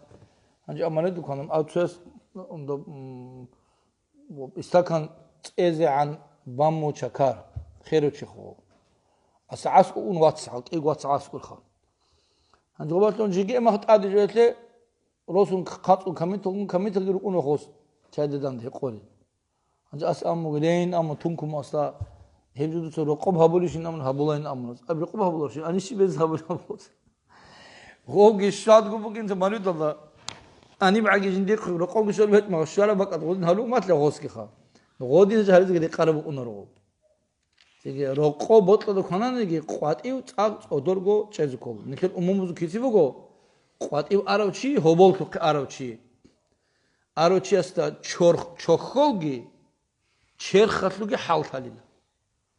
Гьанже а мавлидалда кванан, а цояс, м, м, Истакан цӀезегӀан бамму чакар, херу чихъо. Аса гӀаскӀу ун вацгӀал, кӀиго вацгӀал гӀаскӀурха. Гьанже гъобалъун жеги эмагь тӀаде жоялъе росун хъацӀун камиталгун, камиталги рукӀуна гъос чайда данде гьекъолел. Гьанже ас амму гилейин, амму тункум асла, гьеб жо дуца рокъоб гьабулищин амму гьабулайин амму. Аб рокъоб гьабуларщин, анищи без гьабулеб гъос. Гъовги щвадго бугин ца мавлидалда. Аниб гӀаги жиндихъ рокъовги щвараб гьечӀ, магъ щвараб бакӀалда гъодин гьалуг матла гъосгиха. Гъодин гьаризе рекъараб букӀунаро. Цеги рокъо бокьада квананиги, къватӀив цӀакъ цӀодорго чӀезе ккола. Нилъер умумузул кици буго, къватӀив арав чи, гьоболлъухъе арав чи. Арав чиясда чорх-, чохьолги, черхалъуги хӀалталила.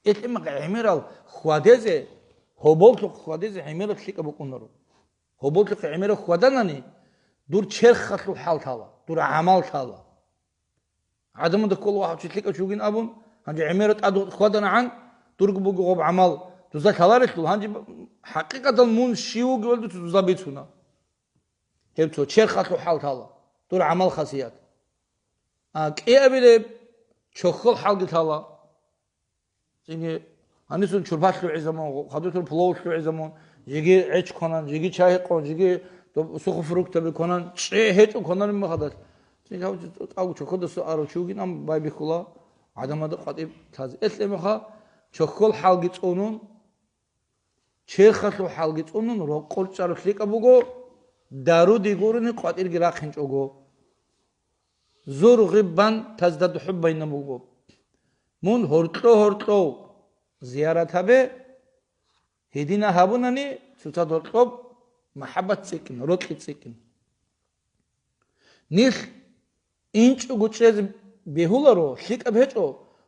Гьелъ имахъ гӀемерал хьвадезе, гьоболлъухъ хьвадезе гӀемерал лъикӀаб букӀунаро. Гьоболлъухъ гӀемерал хьваданани, дур черхалъул хӀал лъала, дур гӀамал лъала. ГӀадамазда ккола вагьав чи лъикӀав чи вугин абун, гьанже гӀемерал тӀад хьваданагӀан, дурго буго гъоб гӀамал дуза лъаларелъул, гьанже хӀакъикъатал мун щив вугевал дуца дуза бицуна. Гьеб цо черхалъул хӀал лъала, дур гӀамал-хасият. А кӀиабилеб чохьол хӀалги лъала. Цинги гьанисун чурпа лъугӀизабун, хадусун плов лъугӀизабун, жеги гӀеч кванан, жеги чай гьекъон, жеги доб-, сухофруктаби кванан, чӀегӀ гьечӀо кванарин махадалъ. Цинги гьав чи-, тӀагу чохьодаса арав чи вугин, ам байбихьула гӀадамазда къватӀиб лъазе. Элъе меха чохьол хӀалги цӀунун, черхалъул хӀалги цӀунун, рокъор чӀараб лъикӀаб буго, даруде гурони къватӀирги рахъинчӀого. Зур гъиббан таздаду хӀуббайна буго. Мун гьоркьо-гьоркьов зиярат гьабе, гьедина гьабунани цоцазда гьоркьоб махӀаббат цӀикӀкӀин, рокьи цӀикӀкӀин. Нилъ инчӀого чӀезе бегьуларо, лъикӀаб гьечӀо,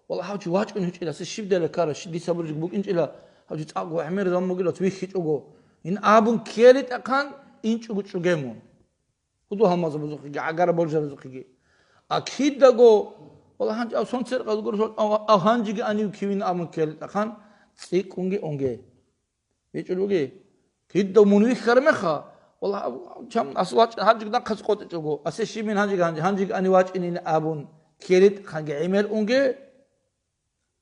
валлагь, гьав чи вачӀун гьечӀила, се щиб дела ккара, щи-, дица буржиг букӀинчӀила, гьав чи цӀакъго гӀемер заман бугила, вихьичӀого. Ин абун ккелитӀахъан инчӀого чӀуге мун. Гьудул-гьалмагъзабазухъеги, гӀагара-боржаразухъеги. А кидаго, валлагь, гьанже ав сон церкъал гуро, ав, ав гьанжеги анив кивин абун ккелитӀахъан цӀикӀкӀунги унге. БичӀчӀулуги, кидав мун вихьар меха, валлагь, чам асул вачӀа гьанжеги нахъас къотӀичӀого, асе щибин гьанжеги, гьанжеги ани вачӀинин абун, ккелитӀахъанги гӀемер унге.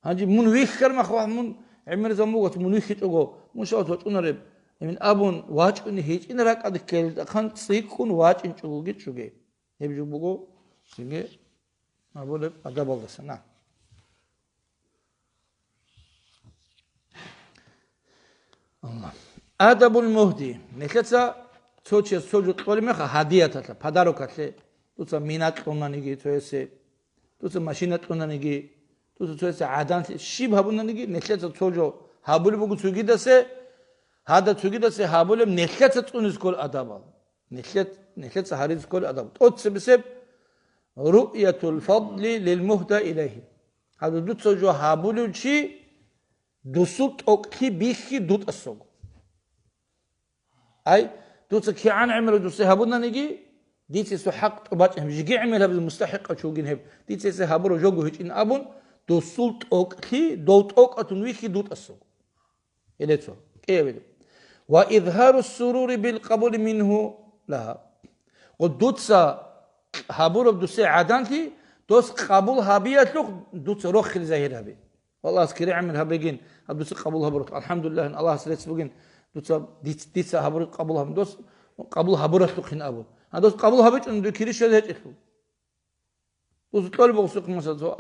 Гьанже мун вихьар меха, вагь, мун гӀемер заман буго, мун вихьичӀого, мун щавас вачӀунареб, гьебин абун, вачӀуни гьечӀин ракӀалде ккелитӀахъан цӀикӀкӀун вачӀинчӀогоги чӀуге. Гьеб жо буго, цинги абулеб адабалдаса, на. Аллагь. Адабул мугьди. Нилъеца цо чияс цо жо кьолеб меха гьадияталъа, подарокалъе. Дуца мина кьунаниги цоясе, дуца машина кьунаниги, дуца цоясе гӀаданлъи щиб гьабунаниги, нилъеца цо жо гьабулеб буго цогидасе, гьада цогидасе гьабулеб нилъеца цӀунизе ккол адабал. Нилъе-, нилъеца гьаризе ккол адаб. ТӀоцебесеб руъятул фадли лил мугьда илайгьи. Гьадин дуца жо гьабулев чи дусул тӀокӀлъи бихьи дутӀасаго. Ай, дуца кигӀан гӀемерал дусе гьабунаниги, дица гьесул хӀакъ тӀубачӀин гьеб, жеги гӀемер гьабизе мустахӀикъав чи вугин гьеб, дица гьесие гьабураб жого гьечӀин абун, дусул тӀокӀлъи дов тӀокӀатун вихьи дутӀасаго. Гьелецо, кӀиябилеб. Ва изгьару сурури бил къабули мингьу лагьа. Гъо дуца гьабураб дусе гӀаданлъи, дос къабул гьабиялъухъ дуца рохел загьир гьабе. Аллагьас кири гӀемер гьабегин, гьаб дуца къабул гьабуралъухъ. АлхӀамдулиллагь, Аллагьас рецц бугин, дуца диц-, дица гьабураб къабул гьабун, дос къабул гьабуралъухъин абун. Гьа, дос къабул гьабичӀун дуе кири щвезе гьечӀелъул. Дус кьолеб буго сухъ, масала, цо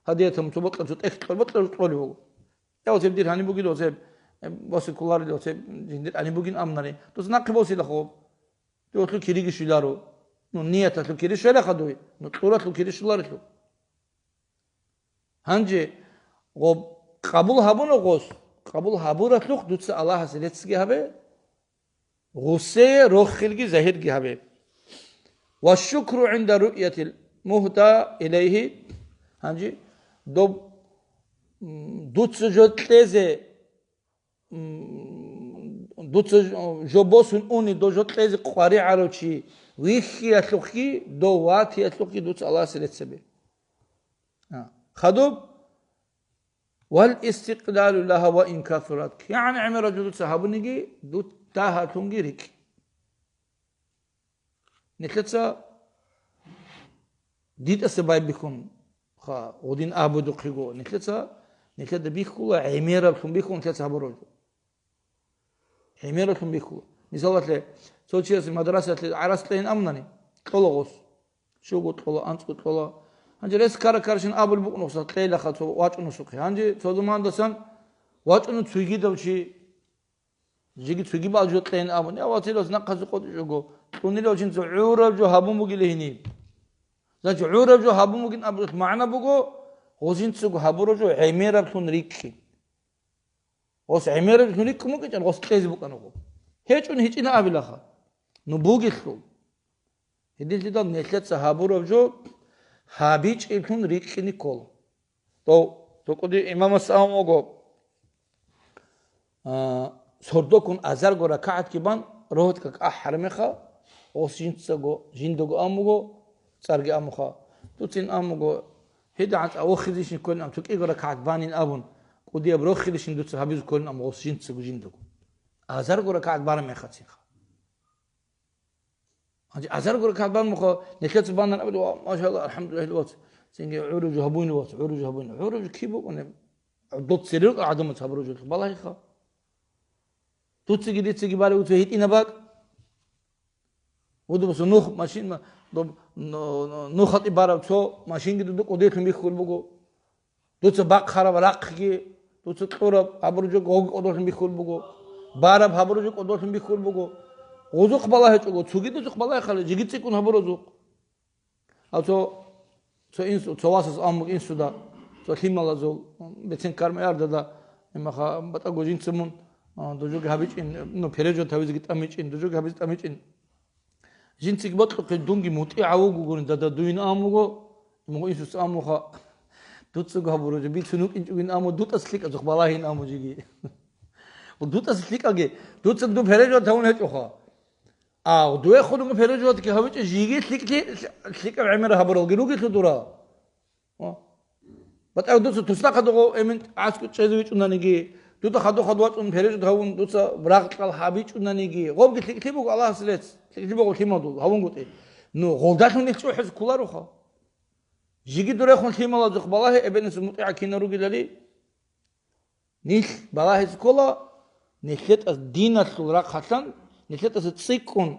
гьадиятал цо бокьа, цо тӀехь кьол-, бокьа кьолеб буго. Я, ва цеб дир гьаниб бугила, ва цеб Э, босикуларило, цеб жиндир гьаниб бугин амнани. Дус нахъе босилахъо. Дуялъул кириги щвеларо. Ну, нияталъул кири щвелаха дуе. Ну, кьуралъул кири щвеларелъул. Гьанже гъоб къабул гьабуна гъос. Къабул гьабуралъухъ дуца Аллагьасе реццги гьабе. Гъусее рохелги загьирги гьабе. Ва шукру гӀинда руъятил мугьда илайгьи. Гьанже доб, м, дуца жо кьезе, м, дуца ж-, жо босун уни, до жо кьезе къваригӀарав чи вихьиялъухъги, до ватиялъухъги дуца Аллагьасе рецц гьабе. А, хадуб, вал истикълалу лагьа ва ин касурат. КигӀан гӀемерал жо дуца гьабуниги, дуца дагьалъунги рикӀкӀ. Нилъеца дитӀаса байбихьун ха, гъудин абудухъего, нилъеца, нилъеда бихьула гӀемераблъун бихьун нилъеца гьабураб жо. ГӀемераблъун бихьула. Мисалалъе, цо чиясе мадрасалъе гӀарац кьейин амунани, кьола гъос. Щуго кьола, анцӀго кьола. Гьанже рес ккара-ккарщин абулеб букӀунухъса кьейилаха цо вачӀунусухъе. Гьанже цо замандасан вачӀуна цугидав чи, жеги цуги бал жо кьейин абун, я вацилас нахъазе къотӀичӀого, кьунилав жинца гӀураб жо гьабун бугила гьениб. Значит, гӀураб жо гьабун бугин абулеб магӀна буго, гъос жинцаго гьабураб жо гӀемераблъун рикӀкӀин. Гъос гӀемераблъун рикӀкӀун букӀинчӀан, гъос кьезе букӀана гъо. ГьечӀун гьечӀина абилаха. Ну бугелъул. Гьединлъидал нилъеца гьабураб жо гьабичӀеблъун рикӀкӀине ккола. Дов, докъоди имамас абун буго, а, сордокун азарго ракагӀатги бан, рогьотӀ как ахӀараб мехалъ, гъос жинцаго, жиндаго абун буго, цӀарги абун буха. Дуцин абун буго, гьедигӀан цӀа вохизейищин кколин абун, цо кӀиго ракагӀат банин абун, кӀудияб рохилищин дуца гьабизе кколин абун, гъос жинцаго, жиндаго. Азарго ракагӀат бараб мехалъцинха. Гьанже азарго ракагӀат бан мухъа, нилъеца банан абула, ва, машалла, алхӀамдулиллагь, вац. Цинги гӀуружу гьабуйна, вац, гӀуружу гьабуйна. ГӀуружу киб букӀунеб? Дов церер гӀадамаца гьабураб жо балагьиха. Дуцаги дицаги балев цо гьитӀинаб бакӀ. Удубаса нух машин, ма-, доб-, ну-, ну-, нухалъи бараб цо машинги дуда кӀудиялъун бихьулеб буго. Дуца бахъараб рахъги, дуца кьураб гьабураб жо гъоги кӀодолъун бихьулеб буго. Бараб гьабураб жо кӀодолъун бихьулеб буго. Гъозухъ балагьичӀого, цоги дузухъ балагьихъали, жеги цӀикӀкӀун гьабуразухъ. А цо, цо инсу, цо васас аммуг инсуда, цо лъималазул, бецин кармаярдада, имаха батӀаго жинца мун, а, дужоги гьабичӀин, ну, пережот гьавизеги тӀамичӀин, дужоги гьабизе тӀамичӀин. Жинцаги бокьухъе, дунги мутӀигӀав вугогуни, дада дуйин амуго, мугъ инсус амуха, дуцаго гьабураб жо бицун вукӀинчӀогин аму, дутӀас лъикӀазухъ балагьин аму жеги. ДутӀас лъикӀаги, дуца дун переживать гьавун гьечӀоха. А, дуе худуго переживатги гьавичӀо, жеги лъикӀлъи, лъикӀаб гӀемер гьабуралги ругелъул дура. О. БатӀа дуца туснахъа дуго эмин гӀаскӀу чӀезе вичӀунаниги, дуда хадур-хадур вачӀун переживать гьавун, дуца рагъ-кьал гьабичӀунаниги, гъобги лъикӀлъи буго Аллагьас рецц, лъикӀлъи буго лъимадул, гьавунгутӀи. Ну, гъолдалъун нилъ чӀухӀизе кколароха. Жеги дурехун лъималазухъ балагье, эбел-инсул мутӀигӀал кинал ругелали. Нилъ балагьизе ккола, нилъетӀас диналъул рахъалъан, нилъетӀаса цӀикӀкӀун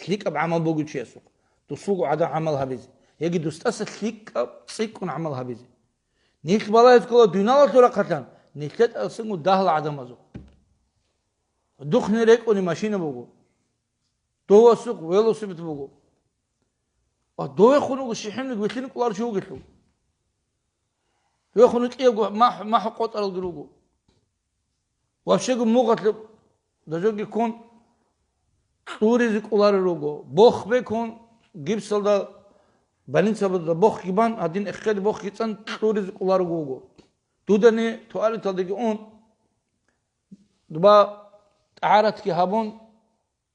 лъикӀаб гӀамал бугев чиясухъ, дусулго гӀадаб гӀамал гьабизе, яги дустаса лъикӀаб цӀикӀкӀун гӀамал гьабизе. Нилъ балагьизе ккола дуниялалъул рахъалъан, нилъетӀасанго дагьал гӀадамазухъ. Духъни рекӀуни машина буго. Довасухъ велосипед буго. Ва довехун вуго, щихӀимлъи вилълъин кӀоларев чи вугелъул. Вехун кӀиябго махӀ-, махӀ къотӀаралги руго. Вообще-го мугъалъуб дажоги ккун кьуризе кӀоларел руго. Бох бекун, гипсалда, больницабазда бохги бан, гьадин эххел бохги цӀан кьуризе кӀоларого вуго. Дудани туалеталдаги ун, дуба тӀагьаратги гьабун,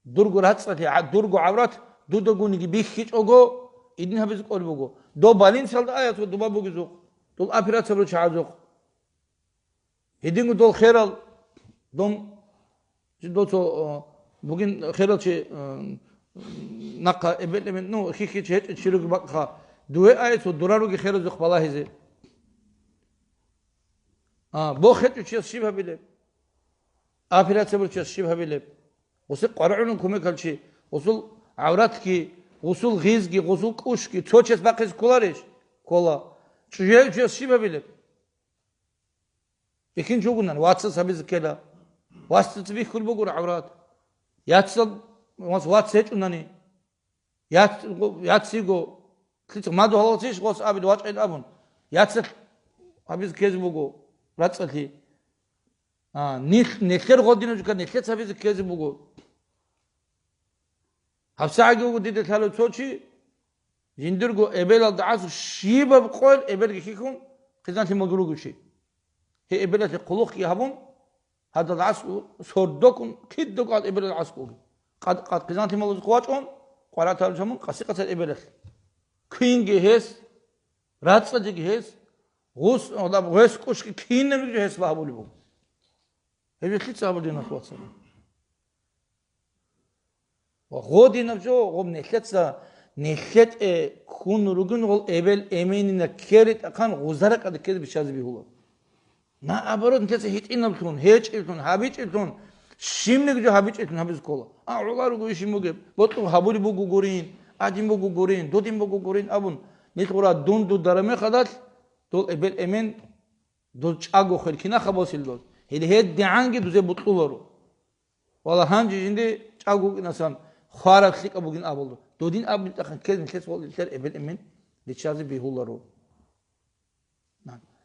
дурго рацӀцӀалъи, гӀа-, дурго гӀаврат дудагониги бихьичӀого, идин гьабизе кӀолеб буго. Дов больницалда аят ва дуба бугезухъ, дол операция бугев чагӀазухъ. Гьединго дол херал, дом, чи доцо, о, бугин херал чи, э, нахъа эбел-эмен, ну, хихьичи гьечӀичи руги бакӀха. Дуе аят ва дураруги херазухъ балагьизе. А, бохетӀучияс щиб гьабилеб? Операция бурчияс щиб гьабилеб? Гъуси къваригӀунун кумекалчи, гъусул гӀавратги, гъусул гъизги, гъусул кӀушги цо чияс бахъизе кколарищ? Ккола. ЧӀужугӀичияс щиб гьабилеб? Бихьинчи вугунан, вацас гьабизе ккела. Васица бихьулеб буго гӀаврат. Яцал, вац, вац гьечӀунани. Яц, яциго, лъица мадугьалгъацищ гъос абил вачӀайин абун. Яцал гьабизе ккезе буго рацӀцӀалъи. А, нилъ-, нилъер гъодинаб жо ккан, нилъеца гьабизе ккезе буго. ГьабсагӀаги вуго дида лъалев цо чи, жиндирго эбелалда гӀасу щибаб къойил эбелги хьихьун, хъизан-лъималги ругев чи. Гьей эбелалъе хъулухъги гьабун, гьадал гӀасу сордокун, кидаго гьал эбелал гӀасу бугеб. Къад-, къад хъизан-лъималазухъ вачӀун, къварагӀат гьабун, къаси-къацал эбелалъ. Кинги гьес, рацӀцӀадеги гьес, гъус-, гъадаб гъвес-кӀущги кинабниги жо гьес багьабулеб буго. Гьеб жо лъица гьабулеб, диналъул вацал? Ва гъодинаб жо, гъоб нилъеца, нилъетӀе ккун ругин гъол эбел-эменина ккери тӀахъан гъузаракъаде ккезе биччазе бигьула. Наоборот, нилъеца гьитӀинаблъун, гьечӀеблъун, гьабичӀеблъун, щибниги жо гьабичӀеблъун гьабизе ккола. А, гӀолар руго иш бугеб, бокьун гьабулеб буго гурин, гьадин буго гурин, додин буго гурин абун, нилъ гъура дун дуда рамехадал, дол эбел-эмен, дол чӀаго хвел кинаха босил дол, гьел гьедигӀанги дузе бокьуларо. Вала, гьанже жинде чӀаго вукӀинасан хвараб лъикӀаб бугин абулда. Додин абун тӀахъан ккез нилъеца гъол нилъер эбел-эмен риччазе бигьуларо.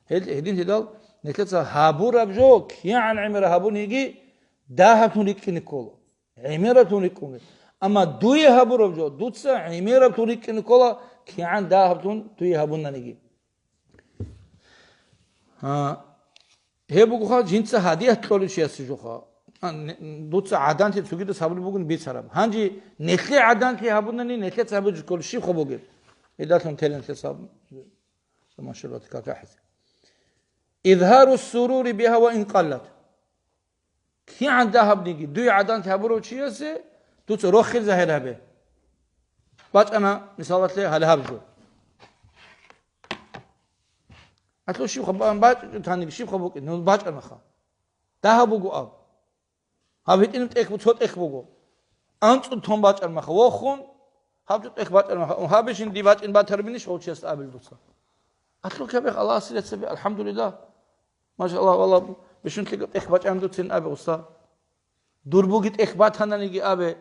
Гьел-, гьедин гьедал нилъеца гьабураб жо, кигӀан гӀемераб гьабуниги, дагьаблъун рикӀкӀине ккола. ГӀемераблъун рикӀкӀунги. Амма дуе гьабураб жо, дуца гӀемераблъун рикӀкӀине ккола, кигӀан дагьаблъун дуе гьабунаниги. А, гьеб бугоха жинца гьадият кьолев чиясе жоха. А, не-, дуца гӀаданлъи цогидас гьабулеб бугин бицараб. Гьанже нилъе гӀаданлъи гьабунани, нилъеца гьабизе кколеб щибха бугеб? Гьедалъун телен нилъеца гьаб-, машгьурат какахӀизе. Изгьару сурури бигьа ва ин къаллат. КигӀан дагьабниги дуе гӀаданлъи гьабурав чиясе дуца рохел загьир гьабе. БачӀана, мисалалъе, гьале гьаб жо. Алъу щибха ба-, бачӀичӀо таниги, щибха букӀин, ну бачӀанаха. Дагьаб буго аб. Гьаб гьитӀинаб тӀехь бу-, цо тӀехь буго. АнцӀу тон бачӀармаха вохун, гьаб жо тӀехь бачӀармаха. Гьабищин дие бачӀин батарабинищ гъов чиясда абил дуца? Алъул кабех Аллагьасе рецц гьабе, алхӀамдулиллагь. Машаллагь, валлагь, бищун лъикӀаб тӀехь бачӀан дуцин абе, уста. Дур буги тӀехь батананиги абе.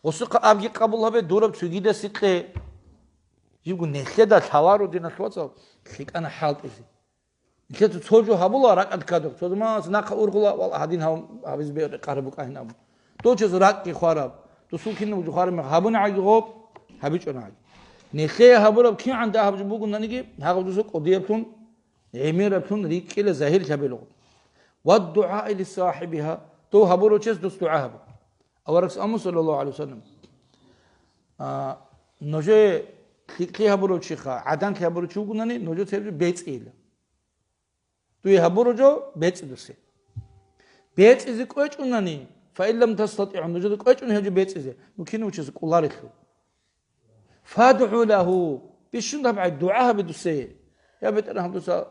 Гъусухъа абги къабул гьабе, дураб цогидасе кье. Жибго нилъеда лъаларо, диналъул вацал, лъикӀана хӀалтӀизе. Нилъеца цо жо гьабула ракӀад ккадухъ, цо заманаца нахъа ургъула, валлагь, гьадин гьав-, гьабизе бегьулеб къараб букӀагьин абун. Дов чияс ракӀги хвараб, досул кинабго жо хвараб мехалъ, гьабуни гӀаги гъоб, гьабичӀони гӀаги. Нилъее гьабураб кигӀан дагьаб жо бугонаниги, гьагъаб дуца кӀудияблъун, гӀемераблъун рикӀкӀила, загьирлъи гьабила гъоб. «Ва дугӀаи ли сахибигьа», дов гьабурав чияс дос дугӀа гьабе. Аварагас аму, саллаллагьу гӀалайгьи вассалам, а, нужее лъикӀлъи гьабурав чиха, гӀаданлъи гьабурав чи вугонани, нужеца гьеб жо бецӀила. Дуе гьабурав жо бецӀи дусе. БецӀизе кӀвечӀунани, фаин лам тастатигӀу, нужеда кӀвечӀун гьев жо бецӀизе, ну кинав чияс кӀоларелъул. ФадгӀу лагьу, бищун гьабгӀай дугӀа гьабе дусе. Я БетӀергьан, дуца,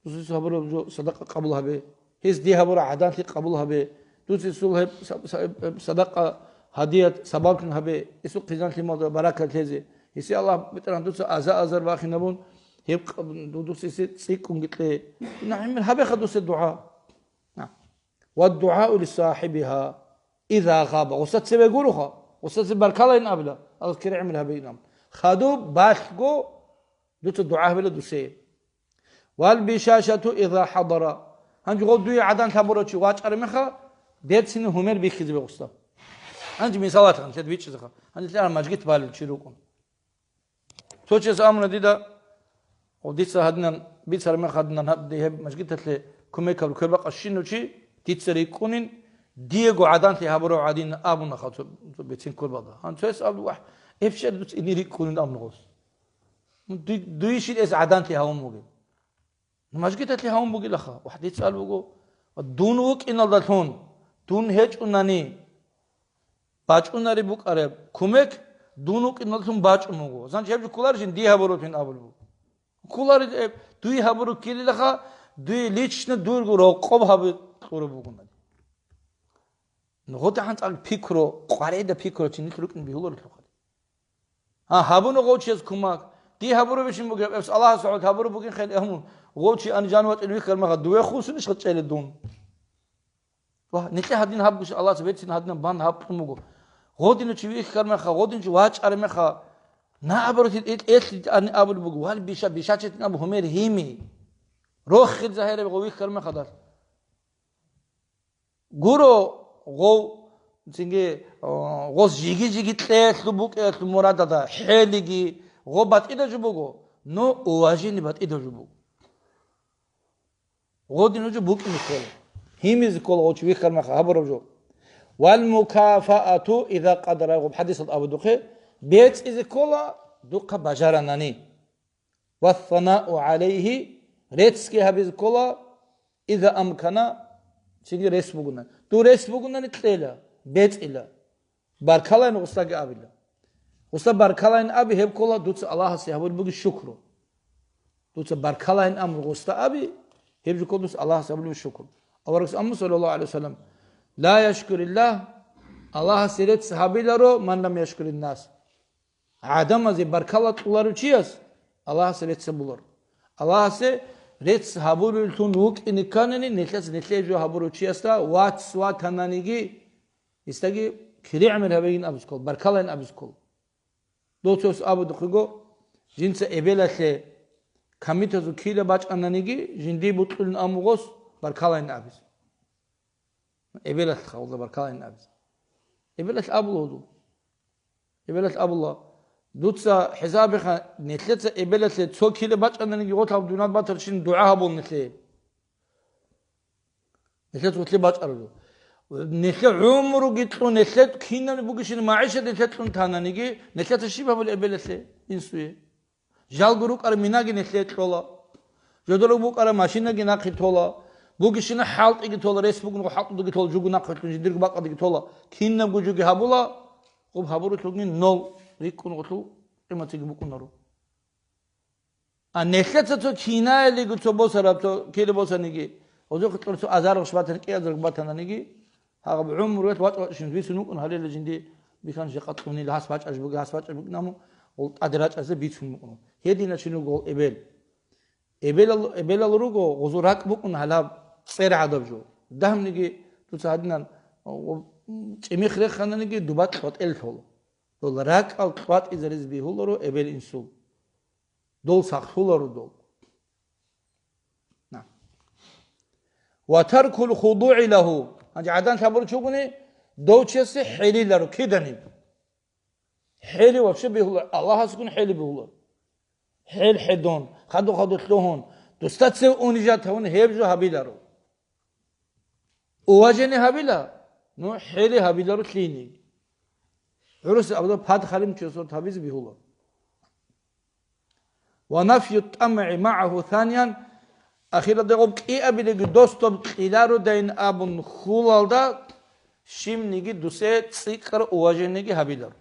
дуца гьабураб жо садакъа къабул гьабе. Гьес дие гьабураб гӀаданлъи къабул гьабе. Дуца гьесул гьеб са-, са-, гьеб садакъа, гьадият сабаблъун гьабе. Гьесул хъизан-лъималда баракат лъезе. Гьесие Аллагь, БетӀергьан, дуца аза-азар бахинабун, гьеб къ-, ду-, дуца гьесие цӀикӀкӀунги кье. ГӀемер гьабеха дусе дугӀа. На. «Ва дугӀау ли сахибигьа иза гъаба». Гъуса цеве гуроха, гъуса цеве баркалайин абила, Аллагьас кири гӀемер гьабейин абун. Хадуб балъго дуца дугӀа гьабила дусе. «Вал бишашату иза хӀадара». Гьанже гъов дуе гӀадан лъабурав чи вачӀараб меха, берцинаб гьумер бихьизабе гъуса. Гьанже мисалалъе нилъеда бичӀчӀизеха. Гьанже нилъер мажгит балев чи рукӀун. Цо чияс амуна дида, о, дица гьадинан бицараб мех гьадинан гьаб-, дие гьеб мажгиталъе кумекаб квербакъа щинав чи дица рикӀкӀунин, диего гӀаданлъи гьабурав гӀадин абунаха цо, цо бецин квербалда. Гьанже цояс абу, вагь, эб щай дуца ине рикӀкӀунин абун гъос. Ну, дуй-, дуе щиб эс гӀаданлъи гьавун бугеб? Мажгиталъе гьавун бугилаха. Вагь, дица аб буго, дун вукӀиналдалъун, дун гьечӀунани, бачӀунареб букӀараб кумек дун вукӀиналдалъун бачӀун вуго. Значит, гьеб жо кколарищин дие гьабураб гьин абулеб буго. Кколарел эб, дуе гьабураб ккелилаха, дуе лично дурго рокъоб гьабе кьураб бугонари. Нугъуда гьанцӀал пикру, къваригӀида пикру чи нилъ рукӀин бигьуларелъухъари. Гьа, гьабуна гъов чияс кумак. Дие гьабурабищин бугеб, эбс Аллагьас гӀоло гьабураб бугин хъел, гьамун. Гъов чи ани жаниватӀил вихьар меха, дуве хусунищ гъачӀеле дун? Ва нилъе гьадин гьабгуш Аллагьас бецин гьадинаб бан гьаб кьун буго. Гъодинав чи вихьар меха, гъодинав чи вачӀар меха, наоборот, ил, ил, ил, ани абулеб буго, вал биша, бишачетин абу гьумер гьими. Рохел загьираб гъов вихьар мехадал. Гуро гъов, цинги, о, гъос жиги-жиги кьеялъуб букӀиялъуб мурадалда, хӀелиги, гъо батӀида жо буго, но уважение батӀида жо буго. Гъодин нуж букӀине ккола. Гьимизе ккола гъов чи вихьар меха гьабураб жо. Вал мукафаату иза къадара, гъоб хӀадисалда абудухъе, бецӀизе ккола духъа бажаранани. Ва санау гӀалайгьи, реццги гьабизе ккола, иза амкана, цинги рес бугунани. Дур рес бугунани кьела, бецӀила. Баркалайин гъусдаги абила. Гъусда баркалайин аби, гьеб ккола дуца Аллагьасе гьабулеб буги шукру. Дуца баркалайин амру гъусда аби, гьеб жо ккола дуца Аллагьасе гьабулеб шукру. Аварагас амру, саллаллагьу гӀалайгьи ва саллам, ла яшкуриллагь, Аллагьасе рецц гьабиларо, ман лам яшкуриннас. ГӀадамазе баркала кьуларев чияс Аллагьас рецц гьабулар. Аллагьасе рецц гьабулеллъун вукӀине кканани, нилъеца нилъее жо гьабурав чиясда вац ватананиги, гьесдаги кири гӀемер гьабегин абиз ккол, баркалайин абиз ккол. Доцас абудухъего, жинца эбелалъе камитазул кила бачӀананиги, жиндие бутӀлъулин амугъос баркалайин абиз. Эбелалъ хавлда баркалайин абизе. Эбелалъ абула гьудул. Эбелалъ абула. Дуца хӀисабиха, нилъеца эбелалъе цо кило бачӀананиги гъотал дунал батарчин дугӀа гьабун нилъее. Нилъеца гъутлъи бачӀаруло. Нилъе гӀумруги кьун, нилъе кинаб бугищин магӀишат нилъе кьун тананиги, нилъеца щиб гьабула эбелалъе, инсуе? Жалго рукӀараб минаги нилъее кьола. Жодорог букӀараб машинаги нахъе тола. Бугищина хӀалтӀиги тола, рес бугониго хӀалтӀудаги тола, жугу нахъе лъун жиндирго бакӀалдаги тола. Кинабго жуги гьабула, гъуб гьабурулъуги нол рикӀкӀун гъулъул къиматиги букӀунаро. А нилъеца цо кинаялиго цо босараб, цо кило босаниги, гъозухъе кьур цо азаргъ шбатани, кӀиазаргъ батананиги, гьагъаб гӀумруялъ вачӀ-вачӀшин вицун вукӀун гьалела жинди бихьан жакъа кьунила, гьас бачӀаш буги, гьас бачӀаш букӀинамо, гъол тӀаде рачӀазе бицун вукӀун. Гьедина чи руго гъол эбел. Эбелал, эбелал руго гъозу ракӀ букӀун гьалаб цӀер гӀадаб жо. Дагьабниги дуца гьадинан, о, чӀимих рехананиги дуба кьватӀел лъола. Дол ракӀал кьватӀизариз бигьуларо эбел инсул. Дол сахлъуларо дол. На. Ва таркул худугӀи лагьу. Гьанже гӀадан лъабурчӀугуни, дов чиясе хӀелиларо киданиб. ХӀели вообще бегьулар, Аллагьасгун хӀели бегьулар. ХӀел хӀедун, хадур-хадур лъугьун, дусда цев унижат гьавун гьеб жо гьабиларо. Уважение гьабила, ну, хӀели гьабиларо лъиниги. ГӀурус абула пад халим чесурт гьабизе бигьула. Ва нафью тӀамагӀи магӀагьу саниян, ахиралда гъоб кӀиабилеги дос доб кьилародайин абун хьулалда, щибниги дусе цӀикӀкӀар уважениеги гьабилар.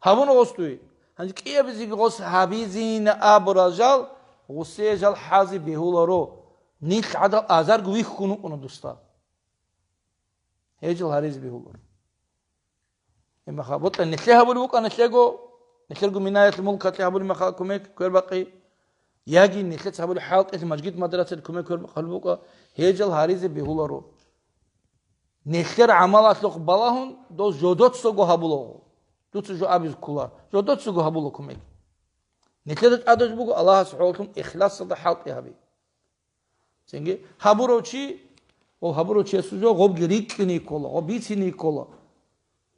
Гьабуна гъос дуе. Гьанже кӀиабизеги гъос гьабизин абурал жал, гъусе жал хӀази бегьуларо. Нилъ гӀадал азарго вихьун вукӀуна дусда. Гьел жал гьаризе бегьуларо. Гьебмаха, бокьа, нилъе гьабулеб букӀа, нилъего, нилъерго минаялъе, мулкалъе гьабулеб маха кумек, квербакъи. Яги нилъеца гьабулеб хӀалтӀилъи мажгит-мадрасалъе кумек, квербакъи гьабулеб букӀа, гьел жал гьаризе бегьуларо. Нилъер гӀамалалъухъ балагьун, дол жодоцаго гьабулаго. Дуца жо абизе ккола, жодоцаго гьабула кумек. Нилъеда тӀадаб буго Аллагьас гьоллъун ихласалда хӀалтӀи гьаби. Цинги гьабурав чи, о, гьабурав чиясул жо гъобги рикӀкӀине ккола, гъоб бицине ккола.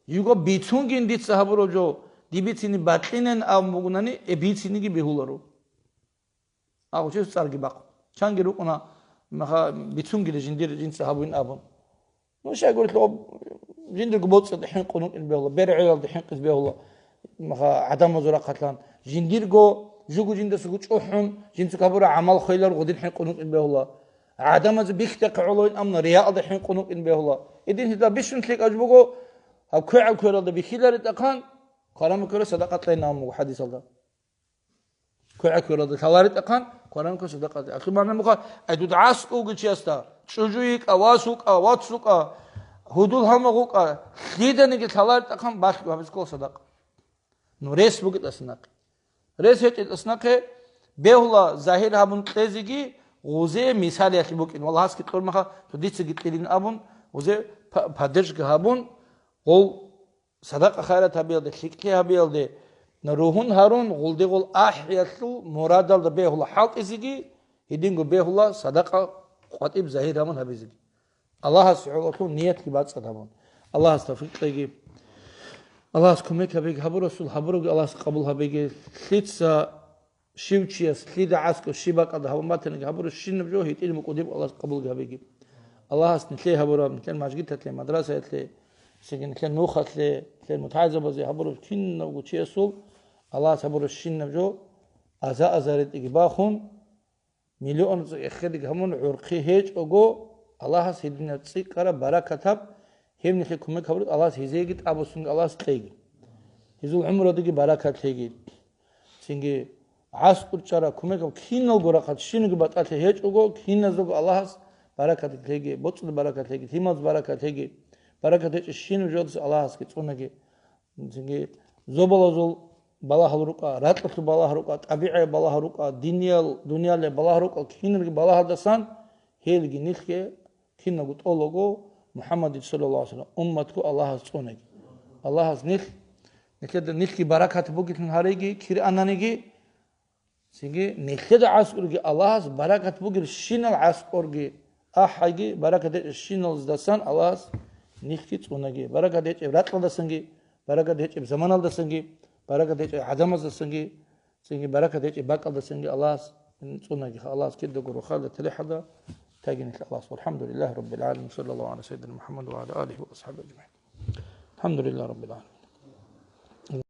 Жиго бицунгин дица гьабурав жо, диб бицине бакьинен абун бугунани, э, бициниги бегьуларо. Агъучияс цӀарги бахъун. Чанги рукӀуна, маха, бицунгили жиндир жинца гьабуин абун. Ну, щайгурелъул жиндирго боцӀиялда хӀинкъун вукӀин бегьула, бергӀиялда хӀинкъизе бегьула, маха, гӀадамазул рахъалъан. Жиндирго жугу жиндасаго чӀухӀун, жинца гьабураб гӀамал хвелар гъудин хӀинкъун вукӀин бегьула. ГӀадамазе бихьдахъе гӀолойин, амма риялда хӀинкъун вукӀин бегьула. Эдин гьезда бищун лъикӀаб жо буго, гьаб квегӀаб квералда бихьилари тӀахъан, кваранаб квералда садакъа кьейин абун буго хӀадисалда. КвегӀаб квералда лъалари тӀахъан, кваранаб квер садакъа кьей. Алъул магӀна муха, ай дуда гӀаскӀ вугев чиясда, чӀужу йикӀа, вас вукӀа, вац вукӀа, гьудул-гьалмагъ вукӀа, лъиданиги лъалари тӀахъан балъго гьабизе ккола садакъа. Ну, рес бугетӀас нахъе. Рес гьечӀетӀас нахъе бегьула загьир гьабун кьезеги, Гъузе мисалиялъе букӀин, валлагь, гьасги кьурмаха, цо дицаги кьилин абун, гъузе па-, поддержка гьабун, гъол садакъа-хайрат гьабиялде, лъикӀлъи гьабиялде, ругьун гьарун, гъулде гъол ахӀиялъул мурадалда бегьула хӀалтӀизеги, гьединго бегьула садакъа къватӀиб загьир гьабун гьабизеги. Аллагьас гӀололъул ниятги бацӀцӀад гьабун. Аллагьас тавфикъ кьеги. Аллагьас кумек гьабеги, гьабурасул гьабураги Аллагьас къабул гьабеги. Лъица щив чияс лъида гӀаскӀо щиб бакӀалда гьабун батаниги, гьабурабщинаб жо гьитӀинаб букӀудеб Аллагьас къабулги гьабеги. Аллагьас нилъее гьабураб, нилъер мажгиталъе, мадрасаялъе, цинги нилъер нухалъе, нилъер мутагӀилзабазе гьабураб кинабго чиясул Аллагьас гьабурабщинаб жо аза-аза ретӀиги бахун, миллион цӀикӀкӀиги гьабун гӀурхъи гьечӀого, Аллагьас гьединаб цӀикӀкӀараб баракатаб гьеб нилъее кумек гьабураб Аллагьас гьезиеги тӀабуссунги Аллагьас кьеги. Гьезул гӀумрудаги баракат лъеги. Цинги гӀаскӀур чӀараб кумекаб киналго рахъалъ щинабго батӀалъи гьечӀого, киназдаго Аллагьас баракат лъеги, боцӀуда баракат лъеги, лъималаз баракат лъеги, баракат гьечӀеб щинаб жоялдаса Аллагьасги цӀунаги. Цинги зобалазул балагьал рукӀа, ракьалъул балагь рукӀа, тӀабигӀияб балагь рукӀа, диниял, дуниялияб балагь рукӀа, киналги балагьалдасан гьелги нилъги киналго тӀолого МухӀаммадил саллаллагьу гӀалайгьи вассалам умматго Аллагьас цӀунаги. Аллагьас нилъ, нилъеда нилъги баракат бугилъун гьареги, кир ананиги, цинги нилъеда аскӀорги Аллагьас баракат бугел щинал аскӀорги, ахӀайги, баракат гьечӀеб щиналдасан Аллагьас нилъги цӀунаги. Баракат гьечӀеб ракьалдасанги, баракат гьечӀеб заманалдасанги, баракат гьечӀеб гӀадамаздасанги, цинги баракат гьечӀеб бакӀалдасанги Аллагьас цӀунаги. Аллагьас кидаго рохалда, телехалда тайги нилъ Аллагьас. Валхамдулиллагьи раббил гӀаламин. Саллаллагьу гӀала сайидина МухӀаммад ва гӀала алигьи ва асхӀабигьи ажмагӀин. АлхӀамдулиллагьи раббил гӀаламин.